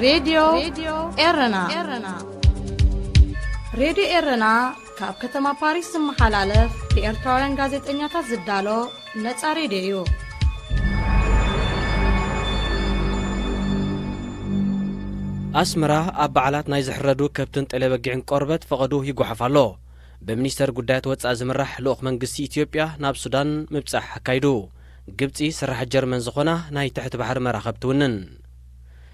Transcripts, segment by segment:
ሬድዮ ኤረና። ሬድዮ ኤረና ካብ ከተማ ፓሪስ ዝመሓላለፍ ብኤርትራውያን ጋዜጠኛታት ዝዳሎ ነጻ ሬድዮ እዩ። ኣስመራ፣ ኣብ በዓላት ናይ ዝሕረዱ ከብትን ጤለበጊዕን ቆርበት ፈቐዱ ይጓሓፍ ኣሎ። ብሚኒስተር ጉዳያት ወጻኢ ዝምራሕ ልኡኽ መንግስቲ ኢትዮጵያ ናብ ሱዳን ምብጻሕ ኣካይዱ። ግብጺ ስራሕ ጀርመን ዝኾና ናይ ትሕቲ ባሕሪ መራኸብ ትውንን።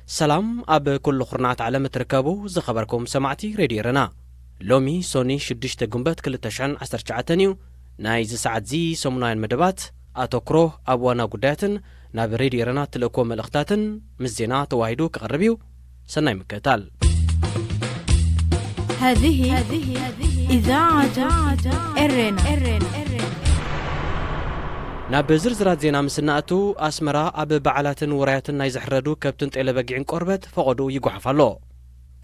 ሰላም ኣብ ኩሉ ኩርናዓት ዓለም እትርከቡ ዝኸበርኩም ሰማዕቲ ሬድዮ ኤረና። ሎሚ ሶኒ ሽዱሽተ ጉንበት ክልተ ሽሕን ዓሰርተ ትሽዓተን እዩ። ናይዚ ሰዓት እዚ ሰሙናውያን መደባት ኣተኩሮ ኣብ ዋና ጉዳያትን ናብ ሬድዮ ኤረና እትልእኮ መልእኽታትን ምስ ዜና ተዋሂዱ ክቐርብ እዩ። ሰናይ ምክትታል። هذه إذاعة إرنا. ናብ ዝርዝራት ዜና ምስ እንኣቱ፣ ኣስመራ ኣብ በዓላትን ውራያትን ናይ ዝሕረዱ ከብትን ጤለበጊዕን ቆርበት ፈቐዱ ይጓሓፍ ኣሎ።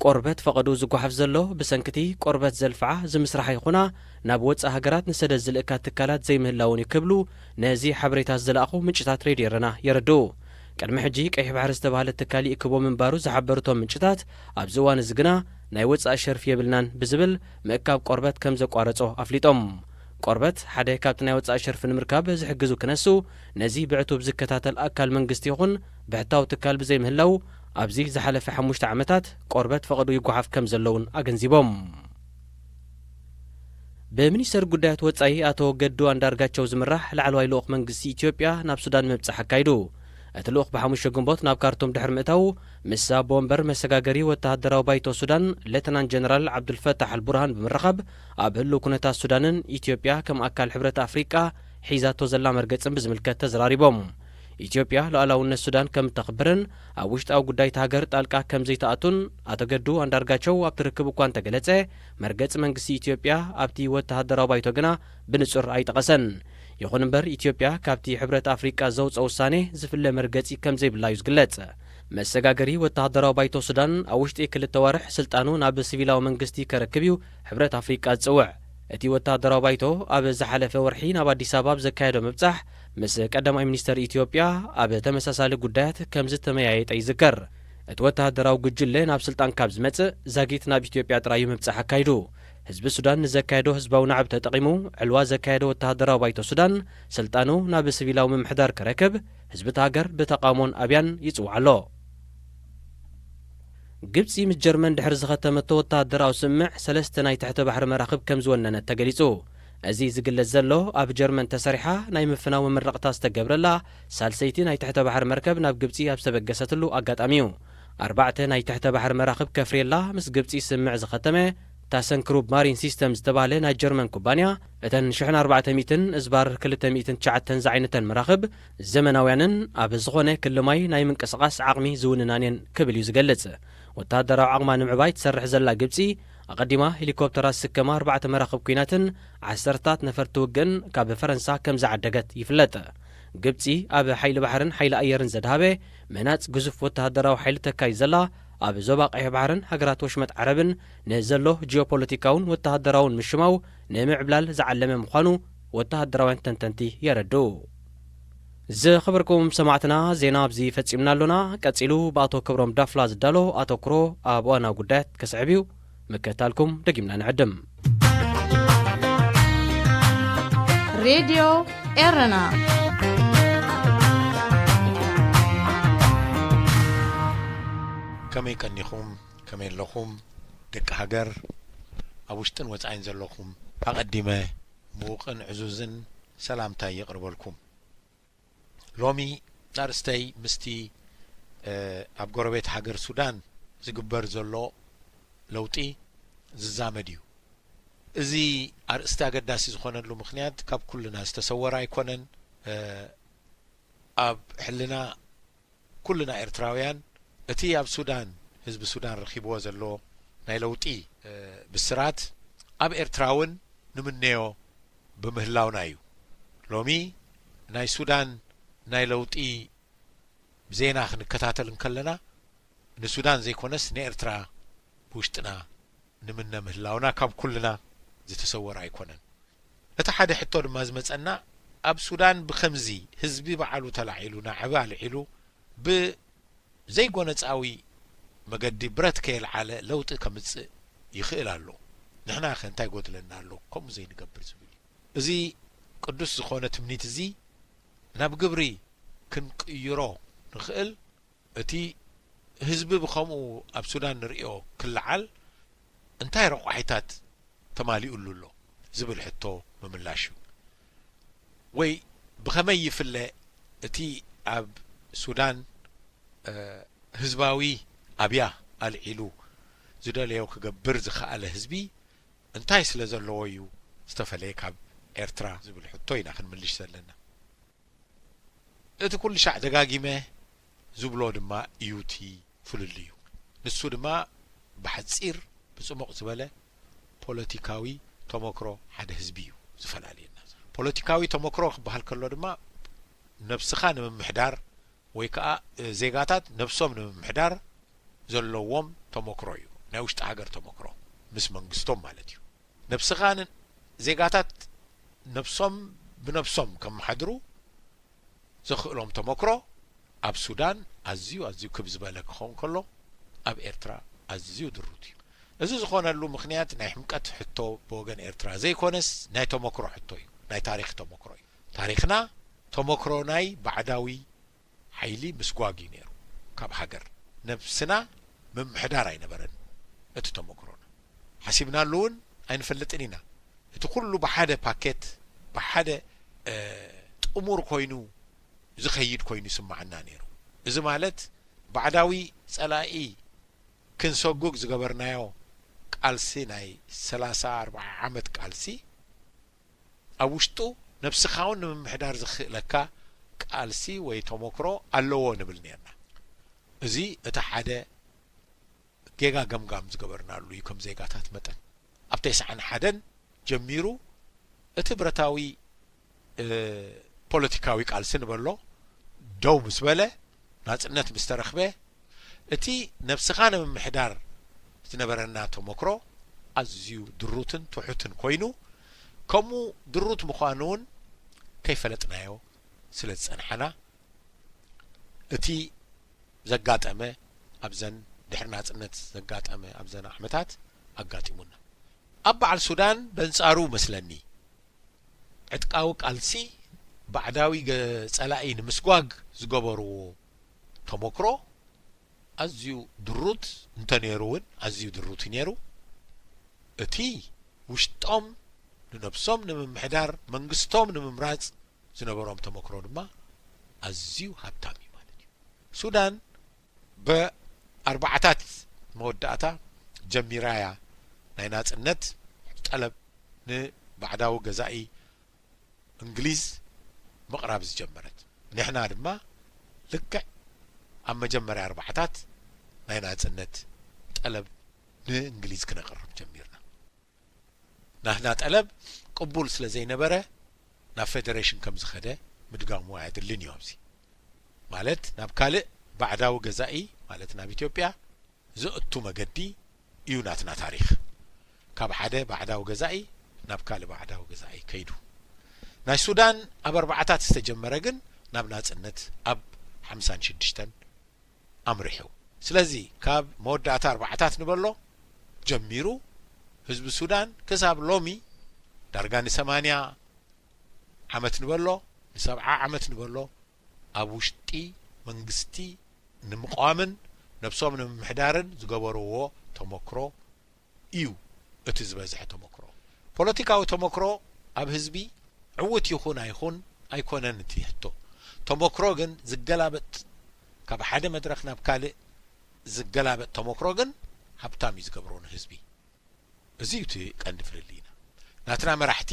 ቆርበት ፈቐዱ ዝጓሓፍ ዘሎ ብሰንክቲ ቆርበት ዘልፍዓ ዝምስርሓ ይኹና ናብ ወጻኢ ሃገራት ንሰደድ ዝልእካ ትካላት ዘይምህላውን እዩ ክብሉ ነዚ ሓበሬታ ዝለኣኹ ምንጭታት ሬድዮ ኤረና የረድኡ። ቅድሚ ሕጂ ቀይሕ ባሕሪ ዝተባህለ ትካል ይእክቦ ምንባሩ ዝሓበሩ እቶም ምንጭታት፣ ኣብዚ እዋን እዚ ግና ናይ ወጻኢ ሸርፊ የብልናን ብዝብል ምእካብ ቆርበት ከም ዘቋረጾ ኣፍሊጦም። ቆርበት ሓደ ካብቲ ናይ ወጻኢ ሸርፊ ንምርካብ ዝሕግዙ ክነሱ፣ ነዚ ብዕቱብ ዝከታተል ኣካል መንግስቲ ይኹን ብሕታዊ ትካል ብዘይምህላው፣ ኣብዚ ዝሓለፈ ሓሙሽተ ዓመታት ቆርበት ፈቐዱ ይጓሓፍ ከም ዘለውን ኣገንዚቦም። ብሚኒስተር ጉዳያት ወጻኢ ኣቶ ገዱ ኣንዳርጋቸው ዝምራሕ ላዕለዋይ ልኡኽ መንግስቲ ኢትዮጵያ ናብ ሱዳን ምብጻሕ ኣካይዱ። እቲ ልኡኽ ብሓሙሽተ ግንቦት ናብ ካርቱም ድሕሪ ምእታዉ፣ ምስ ኣቦ ወንበር መሰጋገሪ ወተሃደራዊ ባይቶ ሱዳን ሌተናንት ጀነራል ዓብዱልፈታሕ ኣልቡርሃን ብምርኻብ፣ ኣብ ህሉው ኩነታት ሱዳንን ኢትዮጵያ ከም ኣካል ሕብረት ኣፍሪቃ ሒዛቶ ዘላ መርገጽን ብዝምልከት ተዘራሪቦም። ኢትዮጵያ ሉዓላውነት ሱዳን ከም እተኽብርን ኣብ ውሽጣዊ ጉዳይ እታ ሃገር ጣልቃ ከም ዘይትኣቱን ኣቶ ገዱ ኣንዳርጋቸው ኣብቲ ርክብ እኳ እንተገለጸ፣ መርገጺ መንግስቲ ኢትዮጵያ ኣብቲ ወተሃደራዊ ባይቶ ግና ብንጹር ኣይጠቐሰን። ይኹን እምበር፣ ኢትዮጵያ ካብቲ ሕብረት ኣፍሪቃ ዘውጽኦ ውሳኔ ዝፍለ መርገጺ ከም ዘይብላ እዩ ዝግለጽ። መሰጋገሪ ወተሃደራዊ ባይቶ ሱዳን ኣብ ውሽጢ ክልተ ኣዋርሕ ስልጣኑ ናብ ሲቪላዊ መንግስቲ ከረክብ እዩ ሕብረት ኣፍሪቃ ዝጽውዕ። እቲ ወተሃደራዊ ባይቶ ኣብ ዝሓለፈ ወርሒ ናብ ኣዲስ ኣበባ ኣብ ዘካየዶ ምብጻሕ፣ ምስ ቀዳማይ ሚኒስተር ኢትዮጵያ ኣብ ተመሳሳሊ ጉዳያት ከም ዝተመያየጠ ይዝከር። እቲ ወተሃደራዊ ጉጅለ ናብ ስልጣን ካብ ዝመጽእ፣ ዛጊት ናብ ኢትዮጵያ ጥራይ እዩ ምብጻሕ ኣካይዱ። ህዝቢ ሱዳን ንዘካየዶ ህዝባዊ ናዕቢ ተጠቒሙ፣ ዕልዋ ዘካየደ ወተሃደራዊ ባይቶ ሱዳን፣ ስልጣኑ ናብ ሲቪላዊ ምምሕዳር ክረክብ፣ ህዝቢ እታ ሃገር ብተቓውሞን ኣብያን ይጽውዕ ኣሎ። ግብጺ ምስ ጀርመን ድሕሪ ዝኸተመቶ ወተሃደራዊ ስምምዕ፣ ሰለስተ ናይ ትሕተ ባሕሪ መራኽብ ከም ዝወነነት ተገሊጹ። እዚ ዝግለጽ ዘሎ፣ ኣብ ጀርመን ተሰሪሓ ናይ ምፍናው መመረቕታ ዝተገብረላ ሳልሰይቲ ናይ ትሕተ ባሕሪ መርከብ ናብ ግብጺ ኣብ ዝተበገሰትሉ ኣጋጣሚ እዩ። ኣርባዕተ ናይ ትሕተ ባሕሪ መራኽብ ከፍርየላ ምስ ግብጺ ስምምዕ ዝኸተመ ታሰንክሩብ ማሪን ሲስተም ዝተባህለ ናይ ጀርመን ኩባንያ፣ እተን ሽሕን ኣርባዕተ ሚእትን እዝባር ክልተ ሚእትን ትሽዓተን ዝዓይነተን መራኽብ ዘመናውያንን ኣብ ዝኾነ ክሊ ማይ ናይ ምንቅስቓስ ዓቕሚ ዝውንናን እየን ክብል እዩ ዝገልጽ። ወተሃደራዊ ዓቕማ ንምዕባይ ትሰርሕ ዘላ ግብጺ፣ ኣቐዲማ ሄሊኮፕተራት ዝስከማ ኣርባዕተ መራኽብ ኲናትን ዓሰርታት ነፈርቲ ውግእን ካብ ፈረንሳ ከም ዝዓደገት ይፍለጥ። ግብጺ ኣብ ሓይሊ ባሕርን ሓይሊ ኣየርን ዘድሃበ ምህናጽ ግዙፍ ወተሃደራዊ ሓይሊ ተካይድ ዘላ፣ ኣብ ዞባ ቀይሕ ባሕርን ሃገራት ወሽመጥ ዓረብን ንዘሎ ጂኦፖለቲካውን ወተሃደራውን ምሽማው ንምዕብላል ዝዓለመ ምዃኑ ወተሃደራውያን ተንተንቲ የረድኡ። ዝኸበርኩም ሰማዕትና፣ ዜና ኣብዚ ፈጺምና ኣሎና። ቀጺሉ ብኣቶ ክብሮም ዳፍላ ዝዳሎ ኣተኩሮ ኣብ እዋናዊ ጉዳያት ክስዕብ እዩ። ምክትታልኩም ደጊምና ንዕድም። ሬድዮ ኤረና። ከመይ ቀኒኹም? ከመይ ኣለኹም? ደቂ ሃገር፣ ኣብ ውሽጥን ወጻኢን ዘለኹም፣ ኣቐዲመ ምዉቕን ዕዙዝን ሰላምታይ የቕርበልኩም። ሎሚ ኣርእስተይ ምስቲ፣ እ፣ ኣብ ጎረቤት ሃገር ሱዳን ዝግበር ዘሎ ለውጢ ዝዛመድ እዩ። እዚ ኣርእስቲ ኣገዳሲ ዝኾነሉ ምኽንያት ካብ ኩልና ዝተሰወረ ኣይኮነን። እ፣ ኣብ ሕልና ኩልና ኤርትራውያን እቲ ኣብ ሱዳን፣ ህዝቢ ሱዳን ረኺብዎ ዘሎ ናይ ለውጢ፣ እ፣ ብስራት ኣብ ኤርትራ እውን ንምነዮ ብምህላውና እዩ። ሎሚ ናይ ሱዳን ናይ ለውጢ ዜና ክንከታተል እንከለና፣ ንሱዳን ዘይኮነስ ንኤርትራ ብውሽጥና ንምነ ምህላውና ካብ ኩልና ዝተሰወረ ኣይኮነን። እቲ ሓደ ሕቶ ድማ ዝመጸና፣ ኣብ ሱዳን ብኸምዚ ህዝቢ ባዕሉ ተላዒሉ፣ ናዕቢ ኣልዒሉ፣ ብዘይጎነጻዊ መገዲ ብረት ከየልዓለ ለውጢ ከምጽእ ይኽእል ኣሎ። ንሕና ከ እንታይ ጎድለና ኣሎ ከምኡ ዘይንገብር ዝብል እዩ። እዚ ቅዱስ ዝኾነ ትምኒት እዚ ናብ ግብሪ ክንቅይሮ ንኽእል። እቲ ህዝቢ ብኸምኡ ኣብ ሱዳን ንርእዮ ክለዓል እንታይ ረቋሒታት ተማሊኡሉ ኣሎ ዝብል ሕቶ ምምላሽ እዩ። ወይ ብኸመይ ይፍለ እቲ ኣብ ሱዳን ህዝባዊ ኣብያ ኣልዒሉ ዝደለዮ ክገብር ዝኸኣለ ህዝቢ እንታይ ስለ ዘለዎ እዩ ዝተፈለየ ካብ ኤርትራ ዝብል ሕቶ ኢና ክንምልሽ ዘለና። እቲ ኩሉ ሻዕ ደጋጊመ ዝብሎ ድማ እዩ እቲ ፍልልዩ። ንሱ ድማ ብሓጺር ብጽሙቕ ዝበለ ፖለቲካዊ ተመክሮ ሓደ ህዝቢ እዩ ዝፈላልየና። ፖለቲካዊ ተመክሮ ክበሃል ከሎ ድማ ነብስኻ ንምምሕዳር ወይ ከዓ ዜጋታት ነብሶም ንምምሕዳር ዘለዎም ተመክሮ እዩ። ናይ ውሽጢ ሃገር ተመክሮ ምስ መንግስቶም ማለት እዩ። ነብስኻ ዜጋታት ነብሶም ብነብሶም ከመሓድሩ ዘኽእሎም ተመክሮ ኣብ ሱዳን ኣዝዩ ኣዝዩ ክብ ዝበለ ክኸውን ከሎ ኣብ ኤርትራ ኣዝዩ ድሩት እዩ። እዚ ዝኾነሉ ምኽንያት ናይ ሕምቀት ሕቶ ብወገን ኤርትራ ዘይኮነስ ናይ ተመክሮ ሕቶ እዩ፣ ናይ ታሪኽ ተመክሮ እዩ። ታሪኽና ተመክሮ ናይ ባዕዳዊ ሓይሊ ምስጓግ እዩ ነይሩ። ካብ ሃገር ነብስና ምምሕዳር ኣይነበረን። እቲ ተመክሮና ሓሲብናሉ እውን ኣይንፈልጥን ኢና። እቲ ኩሉ ብሓደ ፓኬት ብሓደ ጥሙር ኮይኑ ዝኸይድ ኮይኑ ይስማዓና ነይሩ። እዚ ማለት ባዕዳዊ ጸላኢ ክንሰጉግ ዝገበርናዮ ቃልሲ ናይ ሰላሳ ኣርብዓ ዓመት ቃልሲ ኣብ ውሽጡ ነብስኻ እውን ንምምሕዳር ዘኽእለካ ቃልሲ ወይ ተመክሮ ኣለዎ ንብል ነርና። እዚ እቲ ሓደ ጌጋ ገምጋም ዝገበርናሉ እዩ። ከም ዜጋታት መጠን ኣብ ተስዓን ሓደን ጀሚሩ እቲ ብረታዊ ፖለቲካዊ ቃልሲ ንበሎ ደው ምስ በለ፣ ናጽነት ምስ ተረኽበ፣ እቲ ነብስኻ ንምምሕዳር ዝነበረና ተመክሮ ኣዝዩ ድሩትን ትሑትን ኮይኑ፣ ከምኡ ድሩት ምዃኑ እውን ከይፈለጥናዮ ስለ ዝጸንሓና፣ እቲ ዘጋጠመ ኣብዘን ድሕሪ ናጽነት ዘጋጠመ ኣብዘን ዓመታት ኣጋጢሙና። ኣብ በዓል ሱዳን በንጻሩ መስለኒ ዕጥቃዊ ቃልሲ ባዕዳዊ ጸላኢ ንምስጓግ ዝገበርዎ ተመክሮ ኣዝዩ ድሩት እንተ ነይሩ እውን ኣዝዩ ድሩት እዩ ነይሩ። እቲ ውሽጦም ንነብሶም ንምምሕዳር መንግስቶም ንምምራጽ ዝነበሮም ተመክሮ ድማ ኣዝዩ ሃብታም እዩ ማለት እዩ። ሱዳን ብኣርባዓታት መወዳእታ ጀሚራያ ናይ ናጽነት ጠለብ ንባዕዳዊ ገዛኢ እንግሊዝ ምቕራብ ዝጀመረት። ንሕና ድማ ልክዕ ኣብ መጀመርያ ኣርባዓታት ናይ ናጽነት ጠለብ ንእንግሊዝ ክነቕርብ ጀሚርና። ናህና ጠለብ ቅቡል ስለ ዘይነበረ ናብ ፌደሬሽን ከም ዝኸደ ምድጋሙ ኣየድልን እዩ። ኣብዚ ማለት ናብ ካልእ ባዕዳዊ ገዛኢ ማለት ናብ ኢትዮጵያ ዘእቱ መገዲ እዩ ናትና ታሪኽ። ካብ ሓደ ባዕዳዊ ገዛኢ ናብ ካልእ ባዕዳዊ ገዛኢ ከይዱ። ናይ ሱዳን ኣብ ኣርባዓታት ዝተጀመረ ግን ናብ ናጽነት ኣብ ሓምሳን ሽዱሽተን ኣምሪሑ። ስለዚ ካብ መወዳእታ ኣርባዓታት ንበሎ ጀሚሩ ህዝቢ ሱዳን ክሳብ ሎሚ ዳርጋ ንሰማንያ ዓመት ንበሎ ንሰብዓ ዓመት ንበሎ ኣብ ውሽጢ መንግስቲ ንምቋምን ነብሶም ንምምሕዳርን ዝገበርዎ ተመክሮ እዩ እቲ ዝበዝሐ ተመክሮ። ፖለቲካዊ ተመክሮ ኣብ ህዝቢ ዕዉት ይኹን ኣይኹን ኣይኮነን እቲ ሕቶ። ተመክሮ ግን ዝገላበጥ፣ ካብ ሓደ መድረኽ ናብ ካልእ ዝገላበጥ ተመክሮ ግን ሃብታም እዩ ዝገብሮ ንህዝቢ። እዚ እዩ እቲ ቀንዲ ፍልልይና። ናትና መራሕቲ፣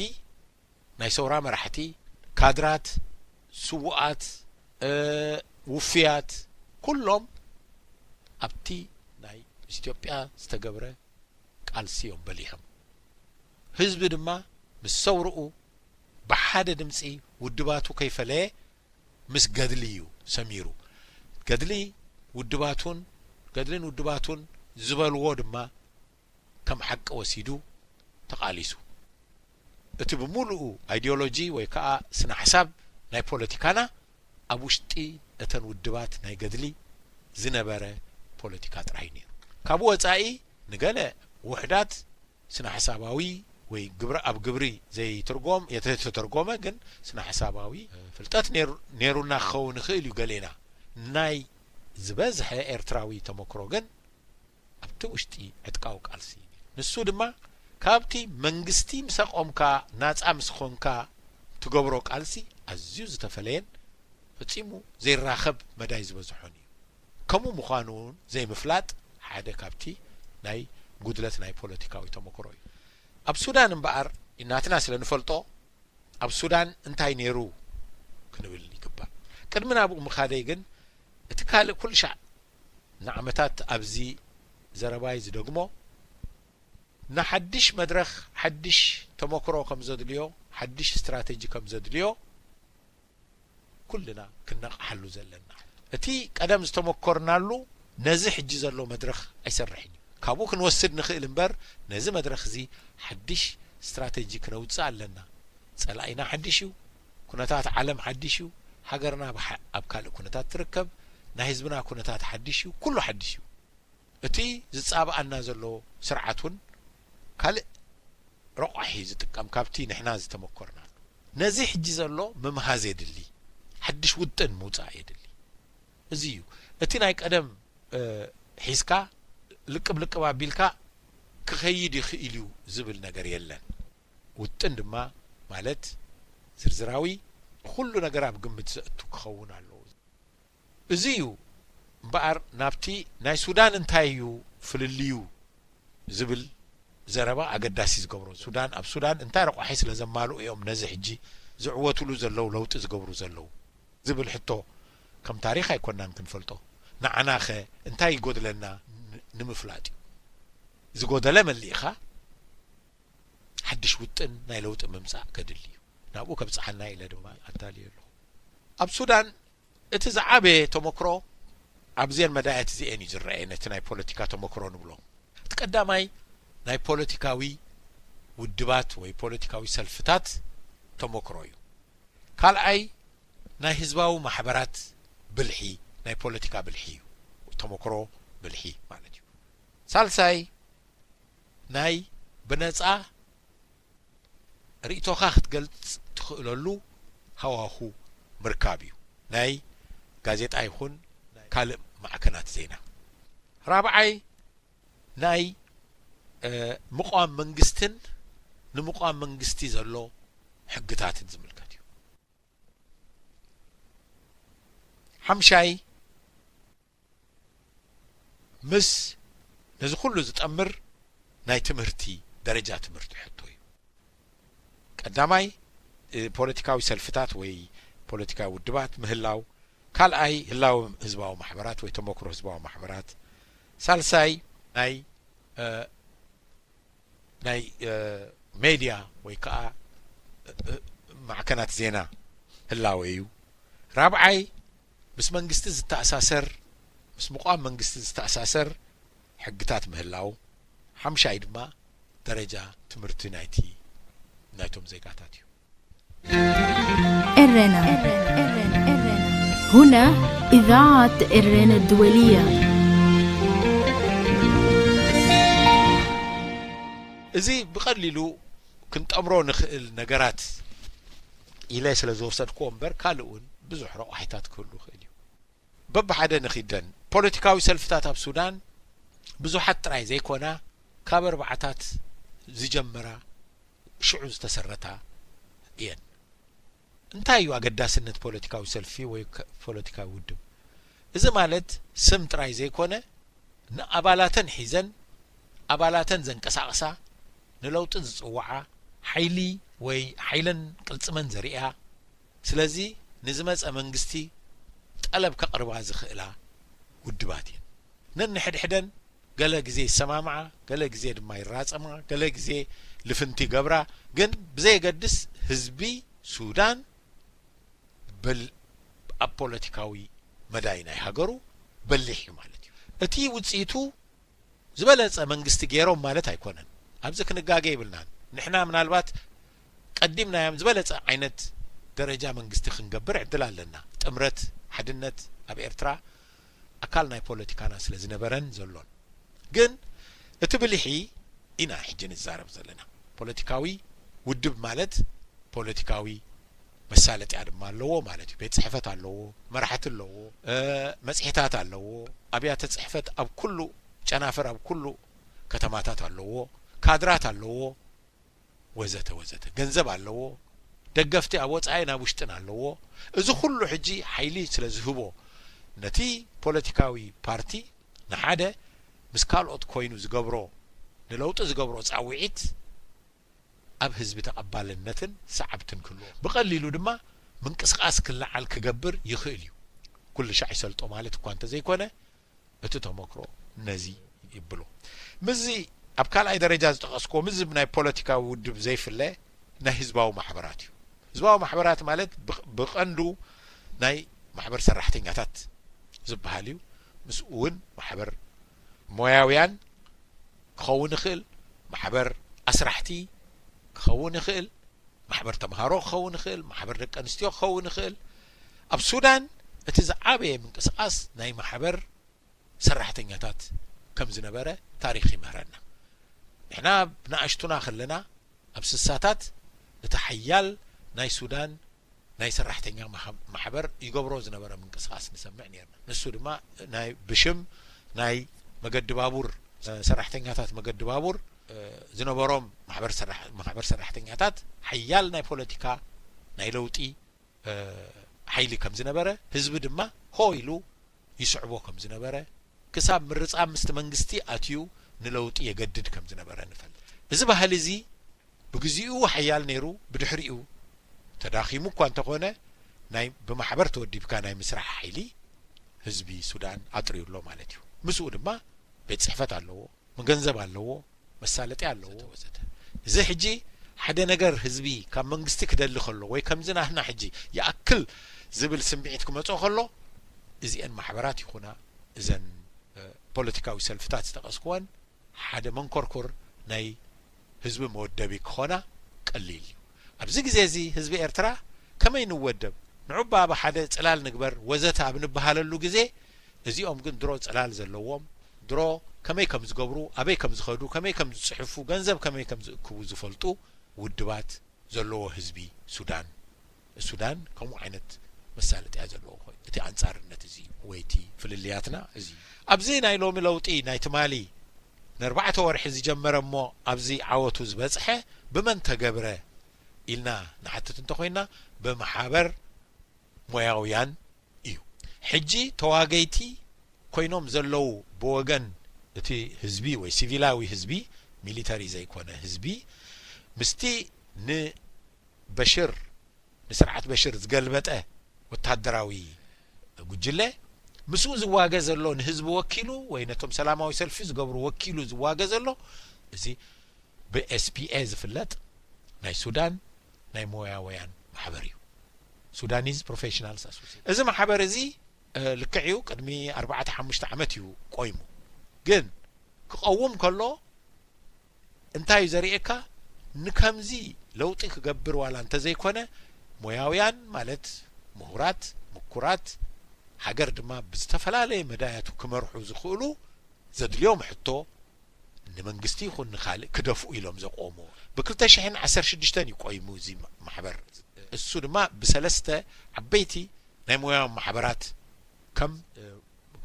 ናይ ሰውራ መራሕቲ፣ ካድራት፣ ስዉኣት፣ ውፉያት፣ ኩሎም ኣብቲ ናይ ምስ ኢትዮጵያ ዝተገብረ ቃልሲ እዮም በሊሖም። ህዝቢ ድማ ምስ ሰውርኡ ብሓደ ድምፂ ውድባቱ ከይፈለየ ምስ ገድሊ እዩ ሰሚሩ። ገድሊ ውድባቱን ገድልን ውድባቱን ዝበልዎ ድማ ከም ሓቂ ወሲዱ ተቓሊሱ። እቲ ብምሉኡ ኣይዲዮሎጂ ወይ ከዓ ስነ ሓሳብ ናይ ፖለቲካና ኣብ ውሽጢ እተን ውድባት ናይ ገድሊ ዝነበረ ፖለቲካ ጥራይ ነይሩ። ካብኡ ወጻኢ ንገለ ውሕዳት ስነ ሓሳባዊ ወይ ግብረ ኣብ ግብሪ ዘይትርጎም የተተተርጎመ ግን ስነ ሓሳባዊ ፍልጠት ነይሩ- ነይሩና ክኸውን ይኽእል እዩ። ገሌና ናይ ዝበዝሐ ኤርትራዊ ተመክሮ ግን ኣብቲ ውሽጢ ዕጥቃዊ ቃልሲ እዩ። ንሱ ድማ ካብቲ መንግስቲ ምስ ኣቆምካ ናጻ ምስ ኾንካ ትገብሮ ቃልሲ ኣዝዩ ዝተፈለየን ፈጺሙ ዘይራኸብ መዳይ ዝበዝሖን እዩ። ከምኡ ምዃኑ እውን ዘይምፍላጥ ሓደ ካብቲ ናይ ጉድለት ናይ ፖለቲካዊ ተመክሮ እዩ። ኣብ ሱዳን እምበኣር ናትና ስለ ንፈልጦ ኣብ ሱዳን እንታይ ነይሩ ክንብል ይግባእ። ቅድሚ ናብኡ ምኻደይ ግን እቲ ካልእ ኩሉ ሻዕ ንዓመታት ኣብዚ ዘረባይ ዝደግሞ ንሓድሽ መድረኽ ሓድሽ ተመክሮ ከም ዘድልዮ ሓድሽ ስትራተጂ ከም ዘድልዮ ኩልና ክነቕሓሉ ዘለና። እቲ ቀደም ዝተመኮርናሉ ነዚ ሕጂ ዘሎ መድረኽ ኣይሰርሕን እዩ። ካብኡ ክንወስድ ንኽእል እምበር ነዚ መድረኽ እዚ ሓድሽ ስትራተጂ ክነውፅእ ኣለና። ጸላኢና ሓድሽ እዩ። ኩነታት ዓለም ሓድሽ እዩ። ሃገርና ብሓ- ኣብ ካልእ ኩነታት ትርከብ። ናይ ህዝብና ኩነታት ሓድሽ እዩ። ኩሉ ሓድሽ እዩ። እቲ ዝጻብኣና ዘሎ ስርዓት እውን ካልእ ረቋሒ ዝጥቀም ካብቲ ንሕና ዝተመኮርናሉ። ነዚ ሕጂ ዘሎ ምምሃዝ የድሊ። ሓድሽ ውጥን ምውጻእ የድሊ። እዚ እዩ እቲ ናይ ቀደም እ፣ ሒዝካ ልቅብ ልቅብ ኣቢልካ ክኸይድ ይኽእል እዩ ዝብል ነገር የለን። ውጥን ድማ ማለት ዝርዝራዊ ኩሉ ነገር ኣብ ግምት ዘእቱ ክኸውን ኣለዎ። እዚ እዩ እምበኣር ናብቲ ናይ ሱዳን እንታይ እዩ ፍልልዩ ዝብል ዘረባ ኣገዳሲ ዝገብሮ። ሱዳን ኣብ ሱዳን እንታይ ረቋሒ ስለ ዘማልኡ እዮም ነዚ ሕጂ ዝዕወትሉ ዘለዉ ለውጢ ዝገብሩ ዘለዉ ዝብል ሕቶ ከም ታሪኽ ኣይኮናን ክንፈልጦ። ንዓናኸ እንታይ ይጎድለና ን- ንምፍላጥ እዩ። ዝጎደለ መሊእኻ ሓድሽ ውጥን ናይ ለውጢ ምምጻእ ከድሊ እዩ። ናብኡ ከብጽሓና ኢለ ድማ ኣዳልየ ኣለኹ። ኣብ ሱዳን እቲ ዝዓበየ ተመክሮ ኣብዘን መዳያት እዚኤን እዩ ዝረኣየ ነቲ ናይ ፖለቲካ ተመክሮ ንብሎ። እቲ ቀዳማይ ናይ ፖለቲካዊ ውድባት ወይ ፖለቲካዊ ሰልፍታት ተመክሮ እዩ። ካልኣይ ናይ ህዝባዊ ማሕበራት ብልሒ ናይ ፖለቲካ ብልሒ እዩ። ተመክሮ ብልሒ ማለት እዩ። ሳልሳይ ናይ ብነጻ ርእይቶኻ ክትገልጽ ትኽእለሉ ሃዋሁ ምርካብ እዩ። ናይ ጋዜጣ ይኹን ካልእ ማዕከናት ዜና። ራብዓይ ናይ እ፣ ምቋም መንግስትን ንምቋም መንግስቲ ዘሎ ሕግታትን ዝምልከት እዩ። ሓምሻይ ምስ ነዚ ኩሉ ዝጠምር ናይ ትምህርቲ ደረጃ ትምህርቲ ሕቶ እዩ። ቀዳማይ እ፣ ፖለቲካዊ ሰልፍታት ወይ ፖለቲካዊ ውድባት ምህላው፣ ካልኣይ ህላው ህዝባዊ ማሕበራት ወይ ተመክሮ ህዝባዊ ማሕበራት፣ ሳልሳይ ናይ እ፣ ናይ እ፣ ሜድያ ወይ ከዓ እ፣ እ፣ ማዕከናት ዜና ህላወ እዩ። ራብዓይ ምስ መንግስቲ ዝተኣሳሰር ምስ ምቋም መንግስቲ ዝተኣሳሰር ሕግታት ምህላው፣ ሓምሻይ ድማ ደረጃ ትምህርቲ ናይቲ ናይቶም ዜጋታት እዩ። ኤረና هنا إذاعة إرينا الدولية. እዚ ብቐሊሉ ክንጠምሮ ንኽእል ነገራት ኢለ ስለ ዝወሰድክዎ እምበር ካልእ እውን ብዙሕ ረቋሒታት ክህሉ ይኽእል እዩ። በብሓደ ንኺደን ፖለቲካዊ ሰልፍታት ኣብ ሱዳን ብዙሓት ጥራይ ዘይኮና ካብ ኣርባዓታት ዝጀመራ ሽዑ ዝተሰረታ እየን። እንታይ እዩ ኣገዳስነት ፖለቲካዊ ሰልፊ ወይ ከ- ፖለቲካዊ ውድብ? እዚ ማለት ስም ጥራይ ዘይኮነ ንኣባላተን ሒዘን ኣባላተን ዘንቀሳቕሳ ንለውጢ ዝጽውዓ ሓይሊ ወይ ሓይለን ቅልጽመን ዘርእያ ስለዚ ንዝመጸ መንግስቲ ጠለብ ከቕርባ ዝኽእላ ውድባት እየን። ነንሕድሕደን ገለ ግዜ ይሰማምዓ፣ ገለ ግዜ ድማ ይራጸማ፣ ገለ ግዜ ልፍንቲ ይገብራ። ግን ብዘየገድስ ህዝቢ ሱዳን በል ኣብ ፖለቲካዊ መዳይ ናይ ሃገሩ በሊሕ እዩ ማለት እዩ። እቲ ውጽኢቱ ዝበለጸ መንግስቲ ገይሮም ማለት ኣይኮነን። ኣብዚ ክንጋገ ይብልናን። ንሕና ምናልባት ቀዲምናዮም ዝበለጸ ዓይነት ደረጃ መንግስቲ ክንገብር ዕድል ኣለና። ጥምረት፣ ሓድነት ኣብ ኤርትራ ኣካል ናይ ፖለቲካና ስለ ዝነበረን ዘሎን። ግን እቲ ብልሒ ኢና ሕጂ ንዛረብ ዘለና። ፖለቲካዊ ውድብ ማለት ፖለቲካዊ መሳለጥያ ድማ ኣለዎ ማለት እዩ። ቤት ጽሕፈት ኣለዎ፣ መራሕቲ ኣለዎ፣ መጽሔታት ኣለዎ፣ ኣብያተ ጽሕፈት ኣብ ኩሉ ጨናፍር፣ ኣብ ኩሉ ከተማታት ኣለዎ፣ ካድራት ኣለዎ፣ ወዘተ ወዘተ። ገንዘብ ኣለዎ፣ ደገፍቲ ኣብ ወጻኢን ኣብ ውሽጥን ኣለዎ። እዚ ኩሉ ሕጂ ሓይሊ ስለ ዝህቦ፣ ነቲ ፖለቲካዊ ፓርቲ ንሓደ ምስ ካልኦት ኮይኑ ዝገብሮ፣ ንለውጢ ዝገብሮ ጻውዒት ኣብ ህዝቢ ተቐባልነትን ሰዓብትን ክህልዎ፣ ብቐሊሉ ድማ ምንቅስቓስ ክለዓል ክገብር ይኽእል እዩ። ኩሉ ሻዕ ይሰልጦ ማለት እኳ እንተዘይኮነ፣ እቲ ተመክሮ ነዚ ይብሎ። ምስዚ ኣብ ካልኣይ ደረጃ ዝጠቐስክዎ፣ ምስዚ ናይ ፖለቲካዊ ውድብ ዘይፍለ ናይ ህዝባዊ ማሕበራት እዩ። ህዝባዊ ማሕበራት ማለት ብቕ-፣ ብቐንዱ ናይ ማሕበር ሰራሕተኛታት ዝበሃል እዩ። ምስኡ እውን ማሕበር ሞያውያን ክኸውን ይኽእል፣ ማሕበር ኣስራሕቲ ክኸውን ይኽእል፣ ማሕበር ተምሃሮ ክኸውን ይኽእል፣ ማሕበር ደቂ ኣንስትዮ ክኸውን ይኽእል። ኣብ ሱዳን እቲ ዝዓበየ ምንቅስቓስ ናይ ማሕበር ሰራሕተኛታት ከም ዝነበረ ታሪኽ ይምህረና። ንሕና ብንኣሽቱና ከለና ኣብ ስሳታት እቲ ሓያል ናይ ሱዳን ናይ ሰራሕተኛ ማሕ-፣ ማሕበር ይገብሮ ዝነበረ ምንቅስቓስ ንሰምዕ ነርና። ንሱ ድማ ናይ ብሽም ናይ መገዲ ባቡር፣ ሰራሕተኛታት መገዲ ባቡር፣ እ፣ ዝነበሮም ማሕበር ሰራሕ-፣ ማሕበር ሰራሕተኛታት ሓያል ናይ ፖለቲካ ናይ ለውጢ፣ እ፣ ሓይሊ ከም ዝነበረ፣ ህዝቢ ድማ ሆ ኢሉ ይስዕቦ ከም ዝነበረ፣ ክሳብ ምርጻም ምስቲ መንግስቲ ኣትዩ ንለውጢ የገድድ ከም ዝነበረ ንፈልጥ። እዚ ባህሊ እዚ ብግዚኡ ሓያል ነይሩ፣ ብድሕሪኡ ተዳኺሙ እኳ እንተኾነ፣ ናይ ብማሕበር ተወዲብካ ናይ ምስራሕ ሓይሊ ህዝቢ ሱዳን ኣጥርዩ ኣሎ ማለት እዩ። ምስኡ ድማ ቤት ጽሕፈት ኣለዎ፣ መገንዘብ ኣለዎ፣ መሳለጢ ኣለዎ፣ ወዘተ። እዚ ሕጂ ሓደ ነገር ህዝቢ ካብ መንግስቲ ክደሊ ከሎ፣ ወይ ከምዚ ናህና ሕጂ ይኣክል ዝብል ስምዒት ክመጾ ከሎ፣ እዚአን ማሕበራት ይኹና እዘን፣ እ፣ ፖለቲካዊ ሰልፍታት ዝጠቐስክወን ሓደ መንኮርኮር ናይ ህዝቢ መወደቢ ክኾና ቀሊል እዩ። ኣብዚ ግዜ እዚ ህዝቢ ኤርትራ ከመይ ንወደብ፣ ንዑ እባ ኣብ ሓደ ጽላል ንግበር ወዘተ ኣብ ንበሃለሉ ግዜ፣ እዚኦም ግን ድሮ ጽላል ዘለዎም፣ ድሮ ከመይ ከም ዝገብሩ፣ ኣበይ ከም ዝኸዱ፣ ከመይ ከም ዝጽሕፉ፣ ገንዘብ ከመይ ከም ዝእክቡ ዝፈልጡ ውድባት ዘለዎ ህዝቢ ሱዳን፣ ሱዳን ከምኡ ዓይነት መሳለጥያ ዘለዎ ኮይኑ፣ እቲ ኣንጻርነት እዚ ወይ እቲ ፍልልያትና እዚ እዩ። ኣብዚ ናይ ሎሚ ለውጢ ናይ ትማሊ ንኣርባዕተ ወርሒ ዝጀመረ እሞ ኣብዚ ዓወቱ ዝበጽሐ ብመን ተገብረ ኢልና ንሓትት እንተኾይና፣ ብማሕበር ሞያውያን እዩ። ሕጂ ተዋገይቲ ኮይኖም ዘለዉ ብወገን እቲ ህዝቢ ወይ ሲቪላዊ ህዝቢ፣ ሚሊተሪ ዘይኮነ ህዝቢ፣ ምስቲ ንበሽር፣ ንስርዓት በሽር ዝገልበጠ ወታደራዊ ጉጅለ፣ ምስኡ ዝዋገ ዘሎ፣ ንህዝቢ ወኪሉ ወይ ነቶም ሰላማዊ ሰልፊ ዝገብሩ ወኪሉ ዝዋገ ዘሎ፣ እዚ ብ S P A ዝፍለጥ ናይ ሱዳን ናይ ሞያውያን ማሕበር እዩ። ሱዳኒዝ ፕሮፌሽናልስ ኣሶሲዬሽን። እዚ ማሕበር እዚ፣ እ፣ ልክዕ እዩ፣ ቅድሚ ኣርባዕተ ሓሙሽተ ዓመት እዩ ቆይሙ። ግን ክቐውም ከሎ እንታይ እዩ ዘርእየካ? ንከምዚ ለውጢ ክገብር ዋላ እንተዘይኮነ፣ ሞያውያን ማለት ምሁራት፣ ምኩራት፣ ሃገር ድማ ብዝተፈላለየ መዳያቱ ክመርሑ ዝኽእሉ፣ ዘድልዮም ሕቶ ንመንግስቲ ይኹን ንኻልእ ክደፍኡ ኢሎም ዘቆሙ። ብ ክልተ ሽሕን ዓሰርተ ሽዱሽተን እዩ ቆይሙ እዚ ማ-፣ ማሕበር። እሱ ድማ ብሰለስተ ዓበይቲ ናይ ሞያ ማሕበራት ከም፣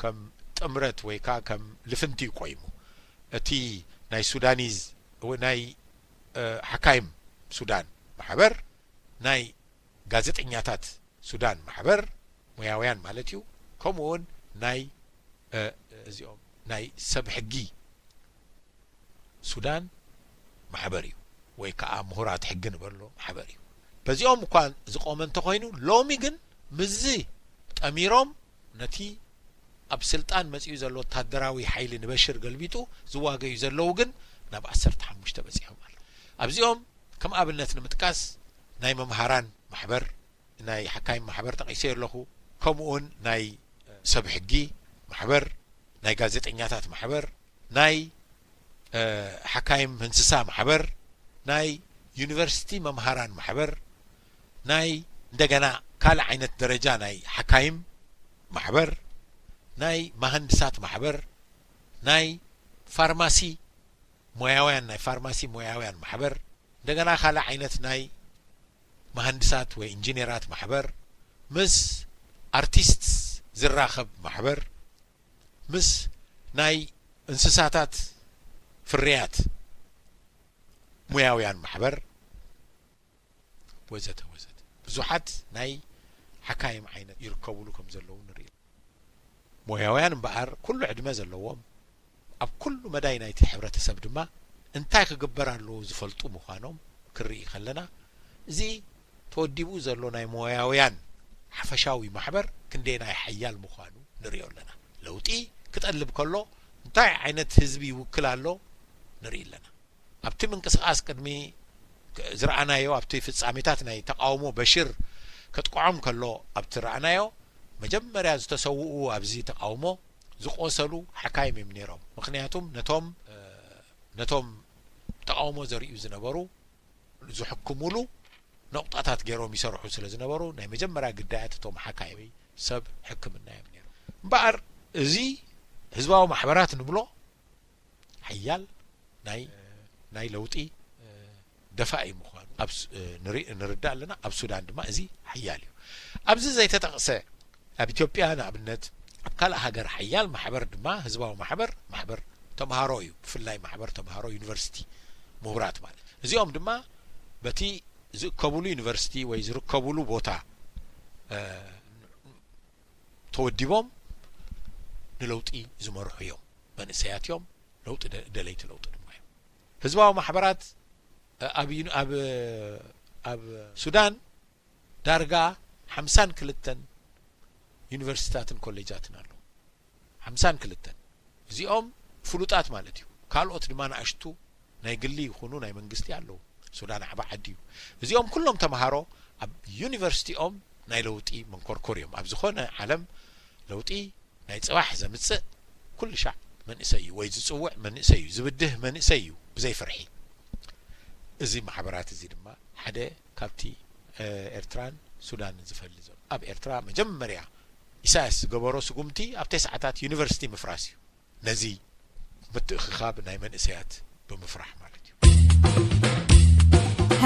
ከም ጥምረት ወይ ከዓ ከም ልፍንቲ እዩ ቆይሙ። እቲ ናይ ሱዳኒዝ፣ ወይ ናይ፣ እ፣ ሓካይም ሱዳን ማሕበር፣ ናይ ጋዜጠኛታት ሱዳን ማሕበር፣ ሞያውያን ማለት እዩ፣ ከምኡ እውን ናይ፣ እ፣ እዚኦም ናይ ሰብ ሕጊ ሱዳን ማሕበር እዩ፣ ወይ ከዓ ምሁራት ሕጊ ንበሎ ማሕበር እዩ። በዚኦም እኳ ዝቆመ እንተኾይኑ፣ ሎሚ ግን ምስዚ ጠሚሮም ነቲ ኣብ ስልጣን መጺኡ ዘሎ ወታደራዊ ሓይሊ ንበሽር ገልቢጡ ዝዋገዩ ዘለዉ ግን ናብ ዓሰርተ ሓሙሽተ በጺሖም ኣለዉ። ኣብዚኦም ከም ኣብነት ንምጥቃስ ናይ መምሃራን ማሕበር፣ ናይ ሓካይም ማሕበር ጠቒሰ ኣለኹ፣ ከምኡውን ናይ ሰብ ሕጊ ማሕበር፣ ናይ ጋዜጠኛታት ማሕበር፣ ናይ፣ እ፣ ሓካይም እንስሳ ማሕበር፣ ናይ ዩኒቨርሲቲ መምሃራን ማሕበር፣ ናይ እንደገና ካልእ ዓይነት ደረጃ ናይ ሓካይም ማሕበር፣ ናይ መሃንድሳት ማሕበር፣ ናይ ፋርማሲ ሞያውያን፣ ናይ ፋርማሲ ሞያውያን ማሕበር፣ እንደገና ካልእ ዓይነት ናይ መሃንድሳት ወይ ኢንጂነራት ማሕበር፣ ምስ ኣርቲስት ዝራኸብ ማሕበር፣ ምስ ናይ እንስሳታት ፍርያት ሞያውያን ማሕበር፣ ወዘተ ወዘተ። ብዙሓት ናይ ሓካይም ዓይነት ይርከብሉ ከም ዘለዉ ንርኢ። ሞያውያን እምበኣር ኩሉ ዕድመ ዘለዎም፣ ኣብ ኩሉ መዳይ ናይቲ ሕብረተሰብ ድማ እንታይ ክግበር ኣለዎ ዝፈልጡ ምዃኖም ክርኢ ከለና፣ እዚ ተወዲቡ ዘሎ ናይ ሞያውያን ሓፈሻዊ ማሕበር ክንደየናይ ሓያል ምዃኑ ንርእዮ ኣለና። ለውጢ ክጠልብ ከሎ እንታይ ዓይነት ህዝቢ ይውክል ኣሎ ንርኢ ኣለና። ኣብቲ ምንቅስቓስ ቅድሚ ዝረኣናዮ፣ ኣብቲ ፍጻሜታት ናይ ተቓውሞ በሽር ከጥቅዖም ከሎ ኣብቲ ረኣናዮ፣ መጀመርያ ዝተሰውኡ ኣብዚ ተቓውሞ ዝቆሰሉ ሓካይም እዮም ነይሮም። ምኽንያቱም ነቶም ነቶም ተቓውሞ ዘርእዩ ዝነበሩ ዝሕክሙሉ ነቑጣታት ገይሮም ይሰርሑ ስለ ዝነበሩ ናይ መጀመርያ ግዳያት እቶም ሓካይም ወይ ሰብ ሕክምና እዮም ነይሮም። እምበኣር እዚ ህዝባዊ ማሕበራት ንብሎ ሓያል ናይ ናይ ለውጢ ደፋኢ ምዃኑ ኣብ ሱ- ንርኢ ንርዳእ ኣለና። ኣብ ሱዳን ድማ እዚ ሓያል እዩ። ኣብዚ ዘይተጠቕሰ ኣብ ኢትዮጵያ ንኣብነት ኣብ ካልእ ሃገር ሓያል ማሕበር ድማ ህዝባዊ ማሕበር ማሕበር ተምሃሮ እዩ። ብፍላይ ማሕበር ተምሃሮ ዩኒቨርሲቲ ምሁራት ማለት እዚኦም ድማ በቲ ዝእከብሉ ዩኒቨርሲቲ ወይ ዝርከብሉ ቦታ ተወዲቦም ንለውጢ ዝመርሑ እዮም። መንእሰያት እዮም። ለውጢ ደለይቲ ለውጢ ድማ እዮም። ህዝባዊ ማሕበራት ኣብ ኣብ ሱዳን ዳርጋ ሓምሳን ክልተን ዩኒቨርሲቲታትን ኮሌጃትን ኣለዉ። ሓምሳን ክልተን እዚኦም ፍሉጣት ማለት እዩ። ካልኦት ድማ ንኣሽቱ ናይ ግሊ ይኹኑ ናይ መንግስቲ ኣለዉ። ሱዳን ዓባ ዓዲ እዩ። እዚኦም ኩሎም ተምሃሮ ኣብ ዩኒቨርሲቲኦም ናይ ለውጢ መንኮርኮር እዮም። ኣብ ዝኾነ ዓለም ለውጢ ናይ ጽባሕ ዘምጽእ ኩሉ ሻዕ መንእሰይ እዩ ወይ ዝጽውዕ መንእሰይ እዩ ዝብድህ መንእሰይ እዩ ብዘይ ፍርሒ። እዚ ማሕበራት እዚ ድማ ሓደ ካብቲ ኤርትራን ሱዳንን ዝፈሊ ዘሎ ኣብ ኤርትራ መጀመርያ ኢሳያስ ዝገበሮ ስጉምቲ ኣብ ተስዓታት ዩኒቨርሲቲ ምፍራስ እዩ። ነዚ ምትእኽኻብ ናይ መንእሰያት ብምፍራሕ ማለት እዩ።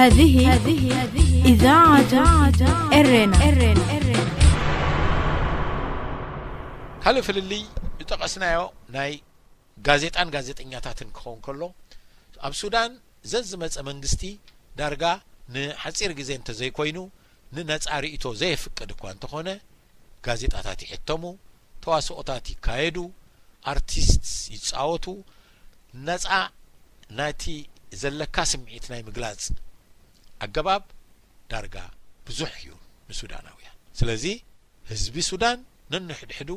هذه إذاعة إرينا. ካልእ ፍልልይ ዝጠቐስናዮ ናይ ጋዜጣን ጋዜጠኛታትን ክኸውን ከሎ ኣብ ሱዳን ዘዝመጸ መንግስቲ ዳርጋ ንሓጺር ግዜ እንተዘይኮይኑ ንነጻ ርእይቶ ዘየፍቅድ እኳ እንተኾነ ጋዜጣታት ይሕተሙ፣ ተዋስኦታት ይካየዱ፣ ኣርቲስት ይጻወቱ፣ ነጻ ናይቲ ዘለካ ስምዒት ናይ ምግላጽ ኣገባብ ዳርጋ ብዙሕ እዩ ንሱዳናውያን። ስለዚ ህዝቢ ሱዳን ነንሕድሕዱ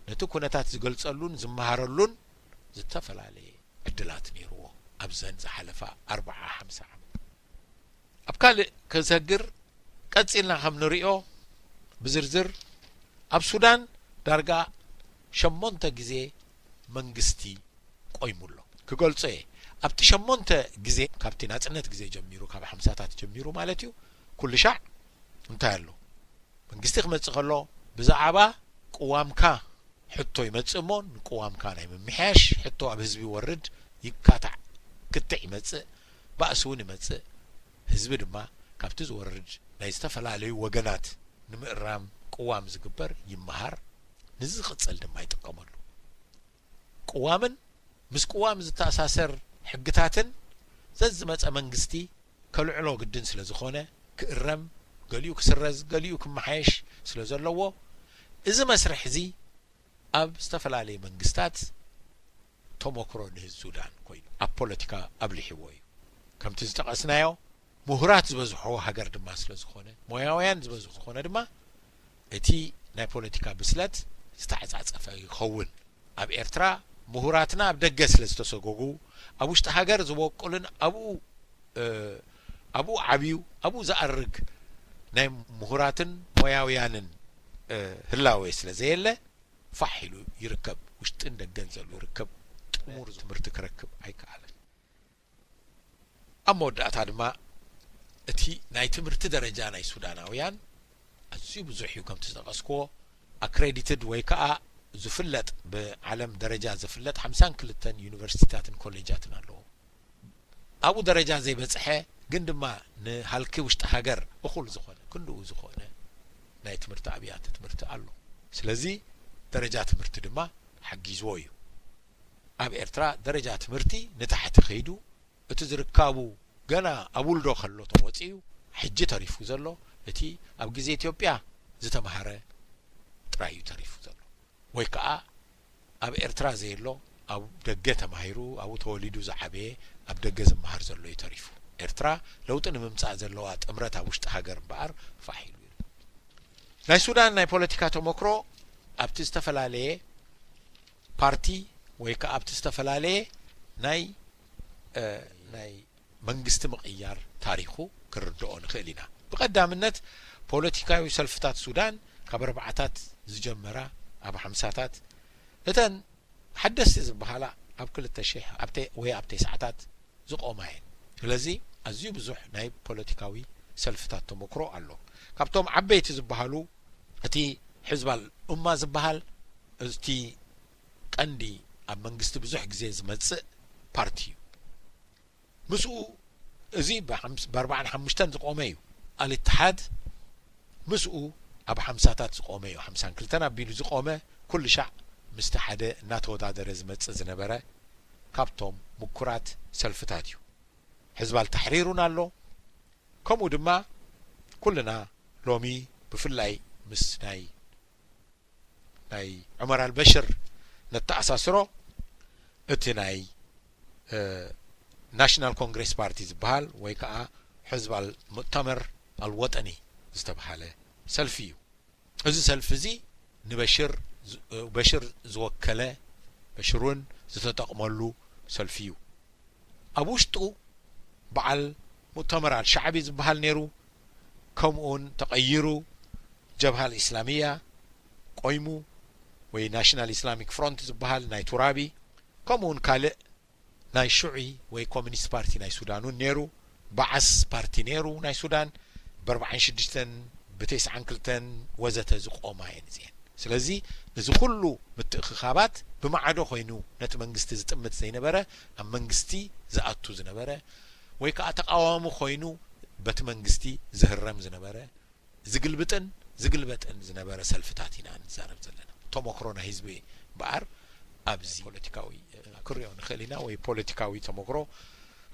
ነቲ ኩነታት ዝገልጸሉን ዝመሃረሉን ዝተፈላለየ ዕድላት ነይርዎ ኣብዘን ዝሓለፋ ኣርብዓ ሓምሳ ዓመት። ኣብ ካልእ ክሰግር ቀጺልና ከም ንሪኦ ብዝርዝር ኣብ ሱዳን ዳርጋ ሸሞንተ ግዜ መንግስቲ ቆይሙ ኣሎ። ክገልጾ እየ። ኣብቲ ሸሞንተ ግዜ ካብቲ ናጽነት ግዜ ጀሚሩ ካብ ሓምሳታት ጀሚሩ ማለት እዩ ኩሉ ሻዕ እንታይ ኣሎ? መንግስቲ ክመጽእ ከሎ ብዛዕባ ቅዋምካ ሕቶ ይመጽእ እሞ ንቅዋምካ ናይ ምምሕያሽ ሕቶ ኣብ ህዝቢ ይወርድ ይካታዕ ክትዕ ይመጽእ ባእሲ እውን ይመጽእ ህዝቢ ድማ ካብቲ ዝወርድ ናይ ዝተፈላለዩ ወገናት ንምእራም ቅዋም ዝግበር ይመሃር ንዚ ዝቕጽል ድማ ይጥቀመሉ ቅዋምን ምስ ቅዋም ዝተኣሳሰር ሕግታትን ዘዝመጸ መንግስቲ ከልዕሎ ግድን ስለ ዝኾነ ክእረም ገሊኡ ክስረዝ ገሊኡ ክመሓየሽ ስለ ዘለዎ እዚ መስርሕ እዚ ኣብ ዝተፈላለየ መንግስታት ተሞክሮ ንህዝቢ ሱዳን ኮይኑ ኣብ ፖለቲካ ኣብሊሕዎ እዩ። ከምቲ ዝጠቐስናዮ ምሁራት ዝበዝሖ ሃገር ድማ ስለ ዝኾነ ሞያውያን ዝበዝሖ ዝኾነ ድማ እቲ ናይ ፖለቲካ ብስለት ዝተዓጻጸፈ ይኸውን። ኣብ ኤርትራ ምሁራትና ኣብ ደገ ስለ ዝተሰጎጉ ኣብ ውሽጢ ሃገር ዝበቁልን ኣብኡ ኣብኡ ዓብዩ ኣብኡ ዝኣርግ ናይ ምሁራትን ሞያውያንን ህላዌ ስለ ዘየለ ፋሕ ኢሉ ይርከብ። ውሽጥን ደገን ዘሎ ይርከብ። ጥሙር ትምህርቲ ክረክብ ኣይከኣለን። ኣብ መወዳእታ ድማ እቲ ናይ ትምህርቲ ደረጃ ናይ ሱዳናውያን ኣዝዩ ብዙሕ እዩ። ከምቲ ዝጠቐስክዎ ኣክሬዲትድ ወይ ከዓ ዝፍለጥ፣ ብዓለም ደረጃ ዝፍለጥ ሓምሳን ክልተን ዩኒቨርሲቲታትን ኮሌጃትን ኣለዎ። ኣብኡ ደረጃ ዘይበጽሐ ግን ድማ ንሃልኪ ውሽጢ ሃገር እኹል ዝኾነ ክንድኡ ዝኾነ ናይ ትምህርቲ ኣብያተ ትምህርቲ ኣሎ። ስለዚ ደረጃ ትምህርቲ ድማ ሓጊዝዎ እዩ። ኣብ ኤርትራ ደረጃ ትምህርቲ ንታሕቲ ከይዱ እቲ ዝርካቡ ገና ኣብ ውልዶ ከሎ ተወጺኡ ሕጂ ተሪፉ ዘሎ እቲ ኣብ ግዜ ኢትዮጵያ ዝተምሃረ ጥራይ እዩ ተሪፉ ዘሎ። ወይ ከኣ ኣብ ኤርትራ ዘየሎ ኣብ ደገ ተማሂሩ ኣብኡ ተወሊዱ ዝዓበየ ኣብ ደገ ዝመሃር ዘሎ እዩ ተሪፉ። ኤርትራ ለውጢ ንምምጻእ ዘለዋ ጥምረት ኣብ ውሽጢ ሃገር እምበኣር ፋሕ ኢሉ ይርከብ። ናይ ሱዳን ናይ ፖለቲካ ተመክሮ ኣብቲ ዝተፈላለየ ፓርቲ ወይ ከኣ ኣብቲ ዝተፈላለየ ናይ ናይ መንግስቲ ምቕያር ታሪኹ ክንርድኦ ንኽእል ኢና። ብቐዳምነት ፖለቲካዊ ሰልፍታት ሱዳን ካብ ኣርባዓታት ዝጀመራ ኣብ ሓምሳታት እተን ሓደስቲ ዝበሃላ ኣብ ክልተ ሽሕ ወይ ኣብ ተስዓታት ዝቖማ እየን። ስለዚ ኣዝዩ ብዙሕ ናይ ፖለቲካዊ ሰልፍታት ተመክሮ ኣሎ። ካብቶም ዓበይቲ ዝበሃሉ እቲ ሕዝባል ኡማ ዝበሃል እቲ ቀንዲ ኣብ መንግስቲ ብዙሕ ግዜ ዝመጽእ ፓርቲ እዩ። ምስኡ እዚ ብኣርባዓን ሓሙሽተን ዝቆመ እዩ። ኣልትሓድ ምስኡ ኣብ ሓምሳታት ዝቆመ እዩ። ሓምሳን ክልተን ኣቢሉ ዝቆመ ኩሉ ሻዕ ምስቲ ሓደ እናተወዳደረ ዝመጽእ ዝነበረ ካብቶም ምኩራት ሰልፍታት እዩ። ሕዝባል ታሕሪሩን ኣሎ። ከምኡ ድማ ኩልና ሎሚ ብፍላይ ምስ ናይ ናይ ዑመር ኣልበሽር ነተኣሳስሮ እቲ ናይ ናሽናል ኮንግሬስ ፓርቲ ዝበሃል ወይ ከዓ ሕዝብ ኣልሙእተመር ኣልወጠኒ ዝተብሃለ ሰልፊ እዩ። እዚ ሰልፊ እዚ ንበሽር በሽር ዝወከለ በሽር እውን ዝተጠቕመሉ ሰልፊ እዩ። ኣብ ውሽጡ በዓል ሙእተመር ኣልሻዕቢ ዝበሃል ነይሩ። ከምኡውን ተቐይሩ ጀብሃ ኣልኢስላሚያ ቆይሙ ወይ ናሽናል ኢስላሚክ ፍሮንት ዝበሃል ናይ ቱራቢ ከምኡውን ካልእ ናይ ሽዑይ ወይ ኮሚኒስት ፓርቲ ናይ ሱዳን እውን ነይሩ። ባዓስ ፓርቲ ነይሩ ናይ ሱዳን ብኣርባዓን ሽዱሽተን ብተስዓን ክልተን ወዘተ ዝቆማ እየን እዚአን። ስለዚ እዚ ኩሉ ምትእኽኻባት ብማዕዶ ኮይኑ ነቲ መንግስቲ ዝጥምት ዘይነበረ ኣብ መንግስቲ ዝኣቱ ዝነበረ ወይ ከዓ ተቃዋሚ ኮይኑ በቲ መንግስቲ ዝህረም ዝነበረ ዝግልብጥን ዝግልበጥን ዝነበረ ሰልፍታት ኢና ንዛረብ ዘለና። ተሞክሮ ናይ ህዝቢ በኣር ኣብዚ ፖለቲካዊ ክሪኦ ንኽእል ኢና ወይ ፖለቲካዊ ተሞክሮ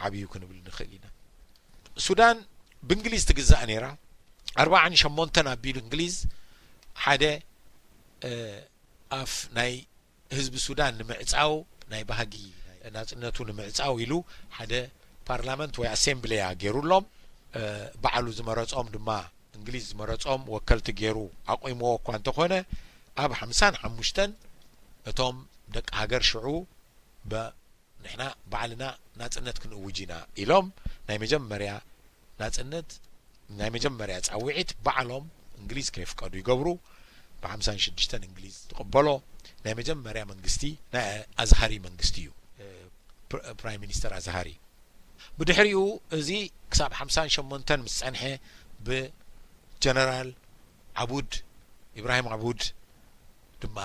ዓብዩ ክንብል ንኽእል ኢና። ሱዳን ብእንግሊዝ ትግዛእ ነይራ። ኣርባዓን ሸሞንተን ኣቢሉ እንግሊዝ ሓደ ኣፍ ናይ ህዝቢ ሱዳን ንምዕፃው ናይ ባህጊ ናፅነቱ ንምዕፃው ኢሉ ሓደ ፓርላመንት ወይ ኣሴምብሊያ ገይሩሎም ባዕሉ ዝመረፆም ድማ እንግሊዝ ዝመረፆም ወከልቲ ገይሩ ኣቑምዎ እኳ እንተኾነ ኣብ ሓምሳን ሓሙሽተን እቶም ደቂ ሃገር ሽዑ ንሕና ባዕልና ናፅነት ክንእውጅ ኢና ኢሎም ናይ መጀመርያ ናፅነት ናይ መጀመርያ ፃውዒት ባዕሎም እንግሊዝ ከየፍቀዱ ይገብሩ። ብሓምሳን ሽዱሽተን እንግሊዝ ትቕበሎ። ናይ መጀመርያ መንግስቲ ናይ ኣዝሃሪ መንግስቲ እዩ። ፕራይም ሚኒስተር ኣዝሃሪ። ብድሕሪኡ እዚ ክሳብ ሓምሳን ሸሞንተን ምስ ፀንሐ ብጀነራል ዓቡድ ኢብራሂም ዓቡድ ድማ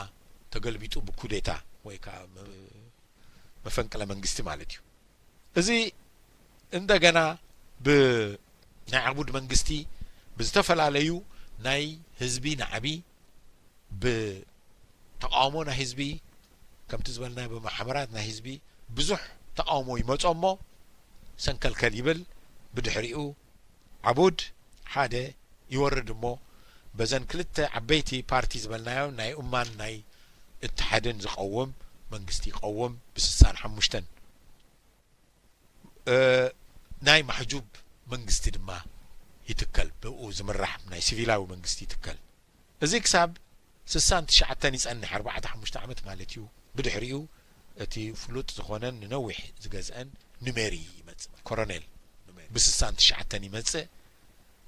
ተገልቢጡ ብኩዴታ ወይ ከዓ መፈንቅለ መንግስቲ ማለት እዩ። እዚ እንደገና ብናይ ዓቡድ መንግስቲ ብዝተፈላለዩ ናይ ህዝቢ ናዕቢ ብተቃውሞ ናይ ህዝቢ ከምቲ ዝበልናዮ ብማሕበራት ናይ ህዝቢ ብዙሕ ተቃውሞ ይመጾ እሞ ሰንከልከል ይብል። ብድሕሪኡ ዓቡድ ሓደ ይወርድ እሞ በዘን ክልተ ዓበይቲ ፓርቲ ዝበልናዮ ናይ ኡማን ናይ እትሓድን ዝቐውም መንግስቲ ይቐውም ብስሳን ሓሙሽተን ናይ ማሕጁብ መንግስቲ ድማ ይትከል። ብኡ ዝምራሕ ናይ ሲቪላዊ መንግስቲ ይትከል። እዚ ክሳብ ስሳን ትሽዓተን ይጸንሕ፣ ኣርባዕተ ሓሙሽተ ዓመት ማለት እዩ። ብድሕሪኡ እቲ ፍሉጥ ዝኾነን ንነዊሕ ዝገዝአን ኑሜሪ ይመጽእ። ኮሮኔል ኑሜሪ ብስሳን ትሽዓተን ይመጽእ።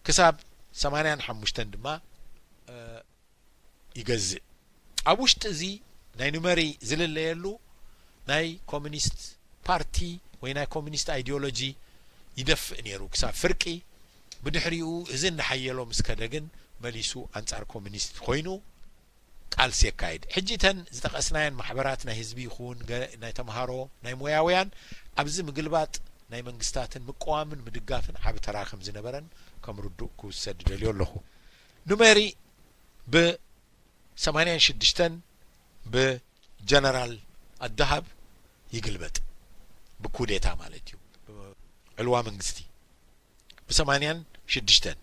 ክሳብ ሰማንያን ሓሙሽተን ድማ ይገዝእ። ኣብ ውሽጢ እዚ ናይ ኑመሪ ዝልለየሉ ናይ ኮሚኒስት ፓርቲ ወይ ናይ ኮሚኒስት ኣይዲዮሎጂ ይደፍእ ነይሩ ክሳብ ፍርቂ። ብድሕሪኡ እዚ እናሓየሎ ምስ ከደ ግን መሊሱ ኣንጻር ኮሚኒስት ኮይኑ ቃልሲ የካይድ። ሕጂ እተን ዝጠቐስናየን ማሕበራት ናይ ህዝቢ ይኹን ገ-፣ ናይ ተምሃሮ፣ ናይ ሞያውያን ኣብዚ ምግልባጥ ናይ መንግስታትን ምቅዋምን ምድጋፍን ዓቢ ተራ ከም ዝነበረን ከም ርዱእ ክውሰድ ደልዮ ኣለኹ። ኑሜሪ ብ ሰማንያን ሽዱሽተን ብጀነራል ኣድሃብ ይግልበጥ፣ ብኩዴታ ማለት እዩ፣ ዕልዋ መንግስቲ ብሰማንያን ሽዱሽተን።